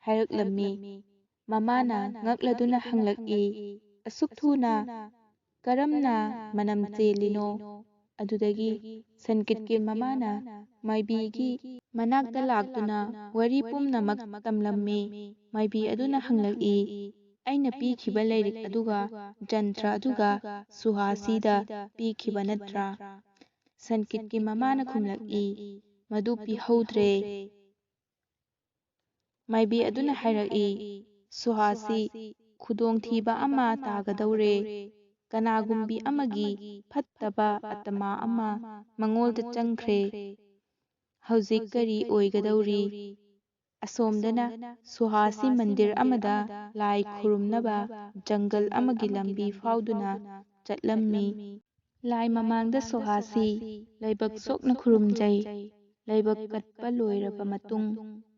ꯍꯥꯏꯔꯛꯂꯝꯃꯤ꯫ ꯃꯃꯥꯅ ꯉꯛꯂꯗꯨꯅ ꯍꯪꯂꯛꯏ, "ꯑꯁꯨꯛ ꯊꯨꯅ ꯀꯔꯝꯅ ꯃꯅꯝ ꯆꯦꯜꯂꯤꯅꯣ?" ꯑꯗꯨꯗꯒꯤ ꯁꯟꯀꯤꯠꯀꯤ ꯃꯃꯥꯅ ꯃꯥꯏꯕꯤꯒꯤ ꯃꯅꯥꯛꯇ ꯂꯥꯛꯇꯨꯅ ꯋꯥꯔꯤ ꯄꯨꯝꯅꯃꯛ ꯇꯝꯂꯝꯃꯤ꯫ ꯃꯥꯏꯕꯤ ꯑꯗꯨꯅ ꯍꯪꯂꯛꯏ, "ꯑꯩꯅ ꯄꯤꯈꯤꯕ ꯂꯥꯏꯔꯤꯛ ꯑꯗꯨꯒ ꯖꯟꯇ꯭ꯔ ꯑꯗꯨꯒ ꯁꯨꯍꯥꯁꯤꯗ ꯄꯤꯈꯤꯕ ꯅꯠꯇ꯭ꯔꯥ?" ꯁꯟꯀꯤꯠꯀꯤ ꯃꯃꯥꯅ ꯈꯨꯝꯂꯛꯏ, "ꯃꯗꯨ ꯄꯤꯍꯧꯗ꯭ꯔꯦ꯫" ꯃꯥꯏꯕꯤ ꯑꯗꯨꯅ ꯍꯥꯏꯔꯛꯏ, "ꯁꯨꯍꯥꯁꯤ, ꯈꯨꯗꯣꯡꯊꯤꯕ ꯑꯃ ꯇꯥꯒꯗꯧꯔꯦ꯫ ꯀꯅꯥꯒꯨꯝꯕꯤ ꯑꯃꯒꯤ ꯐꯠꯇꯕ ꯑꯇꯃꯥ ꯑꯃ ꯃꯉꯣꯟꯗ ꯆꯪꯈ꯭ꯔꯦ꯫ ꯍꯧꯖꯤꯛ ꯀꯔꯤ ꯑꯣꯏꯒꯗꯧꯔꯤ?" ꯑꯁꯣꯝꯗꯅ ꯁꯨꯍꯥꯁꯤ ꯃꯟꯗꯤꯔ ꯑꯃꯗ ꯂꯥꯏ ꯈꯨꯔꯨꯝꯅꯕ ꯖꯪꯒꯜ ꯑꯃꯒꯤ ꯂꯝꯕꯤ ꯐꯥꯎꯗꯨꯅ ꯆꯠꯂꯝꯃꯤ꯫ ꯂꯥꯏ ꯃꯃꯥꯡꯗ ꯁꯨꯍꯥꯁꯤ ꯂꯥꯏꯕꯛ ꯁꯣꯛꯅ ꯈꯨꯔꯨꯝꯖꯩ꯫ ꯂꯥꯏꯕꯛ ꯀꯠꯄ ꯂꯣꯏꯔꯕ ꯃꯇꯨꯡ,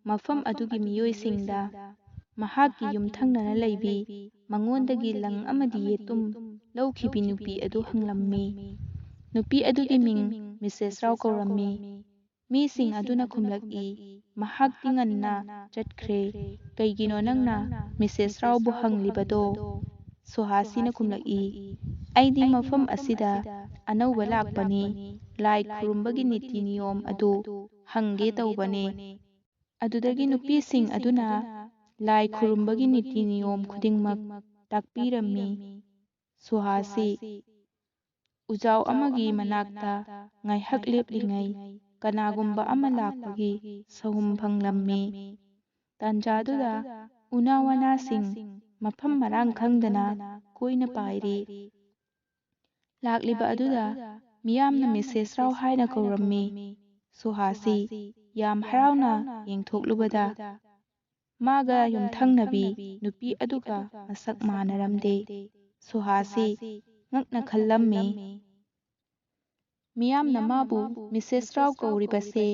ꯃꯐꯝ ꯑꯗꯨꯒꯤ ꯃꯤꯑꯣꯏꯁꯤꯡꯗ ꯃꯍꯥꯛꯀꯤ ꯌꯨꯝꯊꯪꯅꯅ ꯂꯩꯕꯤ, ꯃꯉꯣꯟꯗꯒꯤ ꯂꯪ ꯑꯃꯗꯤ ꯌꯦꯇꯨꯝ ꯂꯧꯈꯤꯕꯤ ꯅꯨꯄꯤ ꯑꯗꯨ ꯍꯪꯂꯝꯃꯤ꯫ ꯅꯨꯄꯤ ꯑꯗꯨꯒꯤ ꯃꯤꯡ ꯃꯤꯁꯦꯁ ꯔꯥꯎ ꯀꯧꯔꯝꯃꯤ꯫ ꯃꯤꯁꯤꯡ ꯑꯗꯨꯅ ꯈꯨꯝꯂꯛꯏ, "ꯃꯍꯥꯛꯇꯤ ꯉꯟꯅ ꯆꯠꯈ꯭ꯔꯦ꯫ ꯀꯩꯒꯤꯅꯣ ꯅꯪꯅ ꯃꯤꯁꯦꯁ ꯔꯥꯎꯕꯨ ꯍꯪꯂꯤꯕꯗꯣ?" ꯁꯨꯍꯥꯁꯤꯅ ꯈꯨꯝꯂꯛꯏ, "ꯑꯩꯗꯤ ꯃꯐꯝ ꯑꯁꯤꯗ ꯑꯅꯧꯕ ꯂꯥꯛꯄꯅꯤ꯫ ꯂꯥꯏ ꯈꯨꯔꯨꯝꯕꯒꯤ ꯅꯤꯇꯤ ꯅꯤꯌꯣꯝ ꯑꯗꯨ ꯍꯪꯒꯦ ꯇꯧꯕꯅꯦ꯫" ꯑꯗꯨꯗꯒꯤ ꯅꯨꯄꯤꯁꯤꯡ ꯑꯗꯨꯅ ꯂꯥꯏ ꯈꯨꯔꯨꯝꯕꯒꯤ ꯅꯤꯇꯤ ꯅꯤꯌꯣꯝ ꯈꯨꯗꯤꯡꯃꯛ ꯇꯥꯛꯄꯤꯔꯝꯃꯤ꯫ ꯁꯨꯍꯥꯁꯤ ꯎꯖꯥꯎ ꯑꯃꯒꯤ ꯃꯅꯥꯛꯇ ꯉꯥꯏꯍꯥꯛ ꯂꯦꯞꯂꯤꯉꯩ, ꯀꯅꯥꯒꯨꯝꯕ ꯑꯃ ꯂꯥꯛꯄꯒꯤ ꯁꯍꯨꯝ ꯐꯪꯂꯝꯃꯤ꯫ ꯇꯥꯟꯖꯥꯗꯨꯗ ꯎꯅꯥ ꯋꯥꯅꯥꯁꯤꯡ ꯃꯐꯝ ꯃꯔꯥꯡ ꯈꯪꯗꯅ ꯀꯣꯏꯅ ꯄꯥꯏꯔꯤ꯫ ꯂꯥꯛꯂꯤꯕ ꯑꯗꯨꯗ ꯃꯤꯌꯥꯝꯅ ꯃꯤꯁꯦꯁ ꯔꯥꯎ ꯍꯥꯏꯅ ꯀꯧꯔꯝꯃꯤ꯫ ꯁꯨꯍꯥꯁꯤ ꯌꯥꯝ ꯍꯔꯥꯎꯅ ꯌꯦꯡꯊꯣꯛꯂꯨꯕꯗ, ꯃꯥꯒ ꯌꯨꯝꯊꯪꯅꯕꯤ ꯅꯨꯄꯤ ꯑꯗꯨꯒ ꯃꯁꯛ ꯃꯥꯟꯅꯔꯝꯗꯦ꯫ ꯁꯨꯍꯥꯁꯤ ꯉꯛꯅ ꯈꯜꯂꯝꯃꯤ꯫ ꯃꯤꯌꯥꯝꯅ ꯃꯥꯕꯨ ꯃꯤꯁꯦꯁ ꯔꯥꯎ ꯀꯧꯔꯤꯕꯁꯦ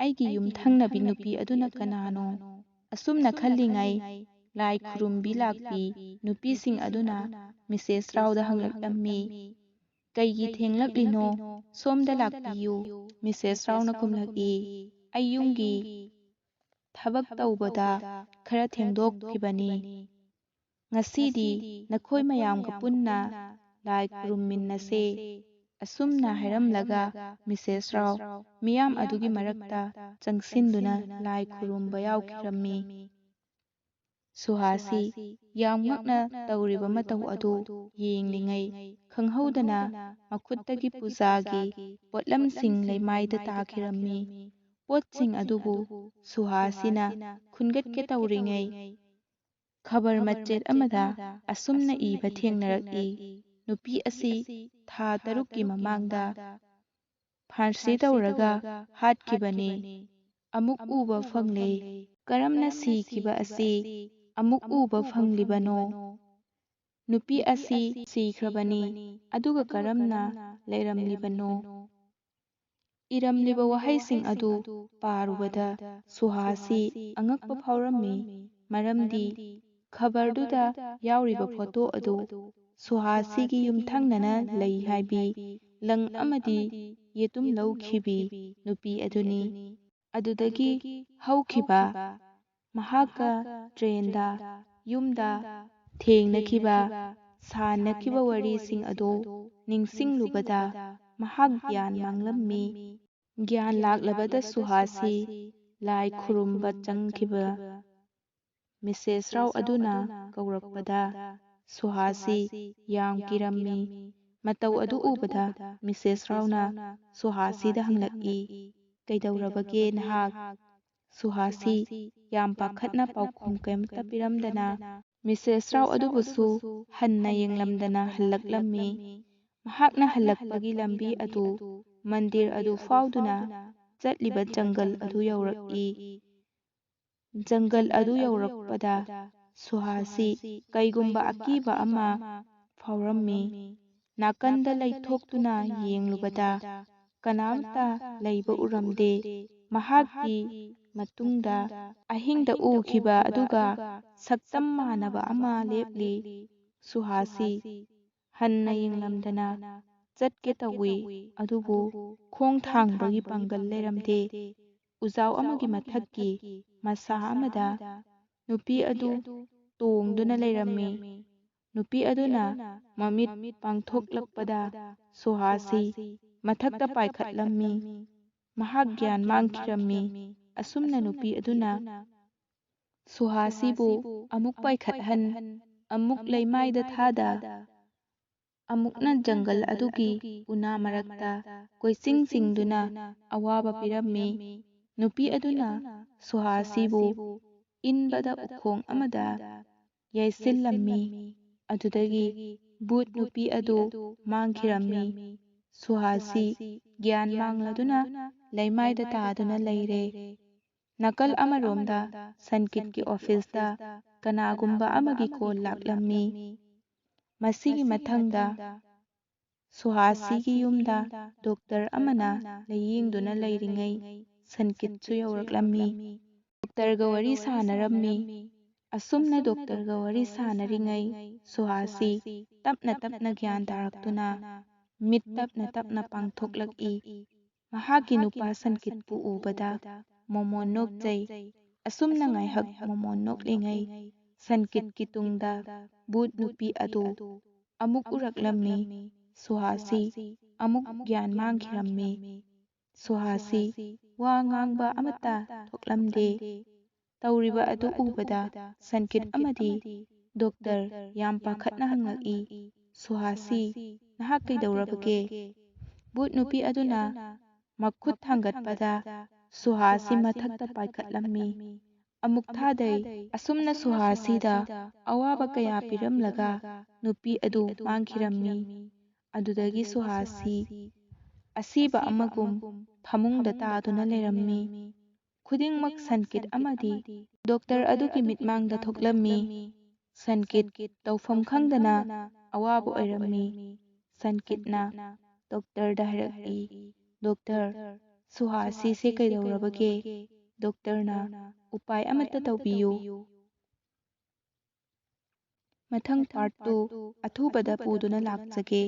ꯑꯩꯒꯤ ꯌꯨꯝꯊꯪꯅꯕꯤ ꯅꯨꯄꯤ ꯑꯗꯨꯅ ꯀꯅꯥꯅꯣ? ꯑꯁꯨꯝꯅ ꯈꯜꯂꯤꯉꯩ, ꯂꯥꯏ ꯈꯨꯔꯨꯝꯕꯤ ꯂꯥꯛꯄꯤ ꯅꯨꯄꯤꯁꯤꯡ ꯑꯗꯨꯅ ꯃꯤꯁꯦꯁ ꯔꯥꯎꯗ ꯍꯪꯂꯛꯂꯝꯃꯤ, "ꯀꯩꯒꯤ ꯊꯦꯡꯂꯛꯂꯤꯅꯣ? ꯁꯣꯝꯗ ꯂꯥꯛꯄꯤꯌꯨ," ꯃꯤꯁꯦꯁ ꯔꯥꯎꯅ ꯈꯨꯝꯂꯛꯏ꯫ "ꯑꯩ ꯌꯨꯝꯒꯤ ꯊꯕꯛ ꯇꯧꯕꯗ ꯈꯔ ꯊꯦꯡꯗꯣꯛꯈꯤꯕꯅꯤ꯫ ꯉꯁꯤꯗꯤ ꯅꯈꯣꯏ ꯃꯌꯥꯝꯒ ꯄꯨꯟꯅ ꯂꯥꯏ ꯈꯨꯔꯨꯝꯃꯤꯟꯅꯁꯦ," ꯑꯁꯨꯝꯅ ꯍꯥꯏꯔꯝꯂꯒ ꯃꯤꯁꯦꯁ ꯔꯥꯎ ꯃꯤꯌꯥꯝ ꯑꯗꯨꯒꯤ ꯃꯔꯛꯇ ꯆꯪꯁꯤꯟꯗꯨꯅ ꯂꯥꯏ ꯈꯨꯔꯨꯝꯕ ꯌꯥꯎꯈꯤꯔꯝꯃꯤ꯫ ꯁꯨꯍꯥꯁꯤ ꯌꯥꯝ ꯉꯛꯅ ꯇꯧꯔꯤꯕ ꯃꯇꯧ ꯑꯗꯨ ꯌꯦꯡꯂꯤꯉꯩ ꯈꯪꯍꯧꯗꯅ ꯃꯈꯨꯠꯇꯒꯤ ꯄꯨꯖꯥꯒꯤ ꯄꯣꯠꯂꯝꯁꯤꯡ ꯂꯩꯃꯥꯏꯗ ꯇꯥꯈꯤꯔꯝꯃꯤ꯫ ꯄꯣꯠꯁꯤꯡ ꯑꯗꯨꯕꯨ ꯁꯨꯍꯥꯁꯤꯅ ꯈꯨꯟꯒꯠꯀꯦ ꯇꯧꯔꯤꯉꯩ ꯈꯕꯔ ꯃꯆꯦꯠ ꯑꯃꯗ ꯑꯁꯨꯝꯅ ꯏꯕ ꯊꯦꯡꯅꯔꯛꯏ, "ꯅꯨꯄꯤ ꯑꯁꯤ ꯊꯥ ꯇꯔꯨꯛꯀꯤ ꯃꯃꯥꯡꯗ ꯐꯥꯟꯁꯤ ꯇꯧꯔꯒ ꯍꯥꯠꯈꯤꯕꯅꯤ꯫ ꯑꯃꯨꯛ ꯎꯕ ꯐꯪꯂꯦ꯫ ꯀꯔꯝꯅ ꯁꯤꯈꯤꯕ ꯑꯁꯤ ꯑꯃꯨꯛ ꯎꯕ ꯐꯪꯂꯤꯕꯅꯣ? ꯅꯨꯄꯤ ꯑꯁꯤ ꯁꯤꯈ꯭ꯔꯕꯅꯤ, ꯑꯗꯨꯒ ꯀꯔꯝꯅ ꯂꯩꯔꯝꯂꯤꯕꯅꯣ?" ꯏꯔꯝꯂꯤꯕ ꯋꯥꯍꯩꯁꯤꯡ ꯑꯗꯨ ꯄꯥꯔꯨꯕꯗ ꯁꯨꯍꯥꯁꯤ ꯑꯉꯛꯄ ꯐꯥꯎꯔꯝꯃꯤ, ꯃꯔꯝꯗꯤ ꯈꯕꯔꯗꯨꯗ ꯌꯥꯎꯔꯤꯕ ꯐꯣꯇꯣ ꯑꯗꯨ ꯁꯨꯍꯥꯁꯤꯒꯤ ꯌꯨꯝꯊꯪꯅꯅ ꯂꯩ ꯍꯥꯏꯕꯤ ꯂꯪ ꯑꯃꯗꯤ ꯌꯦꯇꯨꯝ ꯂꯧꯈꯤꯕꯤ ꯅꯨꯄꯤ ꯑꯗꯨꯅꯤ꯫ ꯑꯗꯨꯗꯒꯤ ꯍꯧꯈꯤꯕ ꯃꯍꯥꯛꯀ ꯇ꯭ꯔꯦꯟꯗ, ꯌꯨꯝꯗ ꯊꯦꯡꯅꯈꯤꯕ, ꯁꯥꯟꯅꯈꯤꯕ ꯋꯥꯔꯤꯁꯤꯡ ꯑꯗꯨ ꯅꯤꯡꯁꯤꯡꯂꯨꯕꯗ ꯃꯍꯥꯛ ꯒ꯭ꯌꯥꯟ ꯃꯥꯡꯂꯝꯃꯤ꯫ ꯒ꯭ꯌꯥꯟ ꯂꯥꯛꯂꯕꯗ ꯁꯨꯍꯥꯁꯤ ꯂꯥꯏ ꯈꯨꯔꯨꯝꯕ ꯆꯪꯈꯤꯕ ꯃꯤꯁꯦꯁ ꯔꯥꯎ ꯑꯗꯨꯅ ꯀꯧꯔꯛꯄꯗ ꯁꯨꯍꯥꯁꯤ ꯌꯥꯝ ꯀꯤꯔꯝꯃꯤ꯫ ꯃꯇꯧ ꯑꯗꯨ ꯎꯕꯗ ꯃꯤꯁꯦꯁ ꯔꯥꯎꯅ ꯁꯨꯍꯥꯁꯤꯗ ꯍꯪꯂꯛꯏ, "ꯀꯩꯗꯧꯔꯕꯒꯦ ꯅꯍꯥꯛ?" ꯁꯨꯍꯥꯁꯤ ꯌꯥꯝ ꯄꯥꯈꯠꯅ ꯄꯥꯎꯈꯨꯝ ꯀꯩꯝꯇ ꯄꯤꯔꯝꯗꯅ ꯃꯤꯁꯦꯁ ꯔꯥꯎ ꯑꯗꯨꯕꯨꯁꯨ ꯍꯟꯅ ꯌꯦꯡꯂꯝꯗꯅ ꯍꯜꯂꯛꯂꯝꯃꯤ꯫ ꯃꯍꯥꯛꯅ ꯍꯜꯂꯛꯄꯒꯤ ꯂꯝꯕꯤ ꯑꯗꯨ ꯃꯟꯗꯤꯔ ꯑꯗꯨ ꯐꯥꯎꯗꯨꯅ ꯆꯠꯂꯤꯕ ꯖꯪꯒꯜ ꯑꯗꯨ ꯌꯧꯔꯛꯏ꯫ ꯖꯪꯒꯜ ꯑꯗꯨ ꯌꯧꯔꯛꯄꯗ ꯁꯨꯍꯥꯁꯤ ꯀꯩꯒꯨꯝꯕ ꯑꯀꯤꯕ ꯑꯃ ꯐꯥꯎꯔꯝꯃꯤ꯫ ꯅꯥꯀꯟꯗ ꯂꯩꯊꯣꯛꯇꯨꯅ ꯌꯦꯡꯂꯨꯕꯗ ꯀꯅꯥꯝꯇ ꯂꯩꯕ ꯎꯔꯝꯗꯦ꯫ ꯃꯍꯥꯛꯀꯤ ꯃꯇꯨꯡꯗ ꯑꯍꯤꯡꯗ ꯎꯈꯤꯕ ꯑꯗꯨꯒ ꯁꯛꯇꯝ ꯃꯥꯟꯅꯕ ꯑꯃ ꯂꯦꯞꯂꯤ꯫ ꯁꯨꯍꯥꯁꯤ ꯍꯟꯅ ꯌꯦꯡꯂꯝꯗꯅ ꯆꯠꯀꯦ ꯇꯧꯏ, ꯑꯗꯨꯕꯨ ꯈꯣꯡ ꯊꯥꯡꯕꯒꯤ ꯄꯥꯡꯒꯜ ꯂꯩꯔꯝꯗꯦ꯫ ꯎꯖꯥꯎ ꯑꯃꯒꯤ ꯃꯊꯛꯀꯤ ꯃꯁꯥ ꯑꯃꯗ ꯅꯨꯄꯤ ꯑꯗꯨ ꯇꯣꯡꯗꯨꯅ ꯂꯩꯔꯝꯃꯤ꯫ ꯅꯨꯄꯤ ꯑꯗꯨꯅ ꯃꯃꯤꯠ ꯄꯥꯡꯊꯣꯛꯂꯛꯄꯗ ꯁꯨꯍꯥꯁꯤ ꯃꯊꯛꯇ ꯄꯥꯏꯈꯠꯂꯝꯃꯤ꯫ ꯃꯍꯥꯛ ꯒ꯭ꯌꯥꯟ ꯃꯥꯡꯈꯤꯔꯝꯃꯤ꯫ ꯑꯁꯨꯝꯅ ꯅꯨꯄꯤ ꯑꯗꯨꯅ ꯁꯨꯍꯥꯁꯤꯕꯨ ꯑꯃꯨꯛ ꯄꯥꯏꯈꯠꯍꯟ, ꯑꯃꯨꯛ ꯂꯩꯃꯥꯏꯗ ꯊꯥꯗ, ꯑꯃꯨꯛꯅ ꯖꯪꯒꯜ ꯑꯗꯨꯒꯤ ꯎꯅꯥ ꯃꯔꯛꯇ ꯀꯣꯏꯆꯤꯡ ꯆꯤꯡꯗꯨꯅ ꯑꯋꯥꯕ ꯄꯤꯔꯝꯃꯤ꯫ ꯅꯨꯄꯤ ꯑꯗꯨꯅ ꯁꯨꯍꯥꯁꯤꯕꯨ ꯏꯟꯕꯗ ꯎꯈꯣꯡ ꯑꯃꯗ ꯌꯩꯁꯤꯜꯂꯝꯃꯤ꯫ ꯑꯗꯨꯗꯒꯤ ꯚꯨꯠ ꯅꯨꯄꯤ ꯑꯗꯨ ꯃꯥꯡꯈꯤꯔꯝꯃꯤ꯫ ꯁꯨꯍꯥꯁꯤ ꯒ꯭ꯌꯥꯟ ꯃꯥꯡꯂꯗꯨꯅ ꯂꯩꯃꯥꯏꯗ ꯇꯥꯗꯨꯅ ꯂꯩꯔꯦ꯫ ꯅꯥꯀꯜ ꯑꯃꯔꯣꯝꯗ ꯁꯟꯀꯤꯠꯀꯤ ꯑꯣꯐꯤꯁꯇ ꯀꯅꯥꯒꯨꯝꯕ ꯑꯃꯒꯤ ꯀꯣꯜ ꯂꯥꯛꯂꯝꯃꯤ꯫ ꯃꯁꯤꯒꯤ ꯃꯊꯪꯗ ꯁꯨꯍꯥꯁꯤꯒꯤ ꯌꯨꯝꯗ ꯗꯣꯛꯇꯔ ꯑꯃꯅ ꯂꯥꯌꯦꯡꯗꯨꯅ ꯂꯩꯔꯤꯉꯩ ꯁꯟꯀꯤꯠꯁꯨ ꯌꯧꯔꯛꯂꯝꯃꯤ꯫ ꯗꯣꯛꯇꯔꯒ ꯋꯥꯔꯤ ꯁꯥꯟꯅꯔꯝꯃꯤ꯫ ꯑꯁꯨꯝꯅ ꯗꯣꯛꯇꯔꯒ ꯋꯥꯔꯤ ꯁꯥꯟꯅꯔꯤꯉꯩ ꯁꯨꯍꯥꯁꯤ ꯇꯞꯅ ꯇꯞꯅ ꯒ꯭ꯌꯥꯟ ꯇꯥꯔꯛꯇꯨꯅ ꯃꯤꯠ ꯇꯞꯅ ꯇꯞꯅ ꯄꯥꯡꯊꯣꯛꯂꯛꯏ꯫ ꯃꯍꯥꯛꯀꯤ ꯅꯨꯄꯥ ꯁꯟꯀꯤꯠꯄꯨ ꯎꯕꯗ ꯃꯣꯃꯣꯟ ꯅꯣꯛꯆꯩ꯫ ꯑꯁꯨꯝꯅ ꯉꯥꯏꯍꯥꯛ ꯃꯣꯃꯣꯟ ꯅꯣꯛꯂꯤꯉꯩ ꯁꯟꯀꯤꯠꯀꯤ ꯇꯨꯡꯗ ꯚꯨꯠ ꯅꯨꯄꯤ ꯑꯗꯨ ꯑꯃꯨꯛ ꯎꯔꯛꯂꯝꯃꯤ꯫ ꯁꯨꯍꯥꯁꯤ ꯑꯃꯨꯛ ꯒ꯭ꯌꯥꯟ ꯃꯥꯡꯈꯤꯔꯝꯃꯤ꯫ ꯁꯨꯍꯥꯁꯤ ꯋꯥ ꯉꯥꯡꯕ ꯑꯃꯠꯇ ꯊꯣꯛꯂꯝꯗꯦ꯫ ꯇꯧꯔꯤꯕ ꯑꯗꯨ ꯎꯕꯗ ꯁꯟꯀꯤꯠ ꯑꯃꯗꯤ ꯗꯣꯛꯇꯔ ꯌꯥꯝ ꯄꯥꯈꯠꯅ ꯍꯪꯂꯛꯏ, "ꯁꯨꯍꯥꯁꯤ, ꯅꯍꯥꯛ ꯀꯩꯗꯧꯔꯕꯒꯦ?" ꯚꯨꯠ ꯅꯨꯄꯤ ꯑꯗꯨꯅ ꯃꯈꯨꯠ ꯊꯥꯡꯒꯠꯄꯗ ꯁꯨꯍꯥꯁꯤ ꯃꯊꯛꯇ ꯄꯥꯏꯈꯠꯂꯝꯃꯤ꯫ ꯑꯃꯨꯛ ꯊꯥꯗꯩ꯫ ꯑꯁꯨꯝꯅ ꯁꯨꯍꯥꯁꯤꯗ ꯑꯋꯥꯕ ꯀꯌꯥ ꯄꯤꯔꯝꯂꯒ ꯅꯨꯄꯤ ꯑꯗꯨ ꯃꯥꯡꯈꯤꯔꯝꯃꯤ꯫ ꯑꯗꯨꯗꯒꯤ ꯁꯨꯍꯥꯁꯤ ꯑꯁꯤꯕ ꯑꯃꯒꯨꯝ ꯐꯃꯨꯡꯗ ꯇꯥꯗꯨꯅ ꯂꯩꯔꯝꯃꯤ꯫ ꯈꯨꯗꯤꯡꯃꯛ ꯁꯟꯀꯤꯠ ꯑꯃꯗꯤ ꯗꯣꯛꯇꯔ ꯑꯗꯨꯒꯤ ꯃꯤꯠꯃꯥꯡꯗ ꯊꯣꯛꯂꯝꯃꯤ꯫ ꯁꯟꯀꯤꯠ ꯇꯧꯐꯝ ꯈꯪꯗꯅ ꯑꯋꯥꯕ ꯑꯣꯏꯔꯝꯃꯤ꯫ ꯁꯟꯀꯤꯠꯅ ꯗꯣꯛꯇꯔꯗ ꯍꯥꯏꯔꯛꯏ, "ꯗꯣꯛꯇꯔ, ꯁꯨꯍꯥꯁꯤꯁꯦ ꯀꯩꯗꯧꯔꯕꯒꯦ? ꯗꯣꯛꯇꯔꯅ ꯎꯄꯥꯏ ꯑꯃꯠꯇ ꯇꯧꯕꯤꯌꯨ꯫" ꯃꯊꯪ ꯄꯥꯔꯠ ꯇꯨ ꯑꯊꯨꯕꯗ ꯄꯨꯗꯨꯅ ꯂꯥꯛꯆꯒꯦ꯫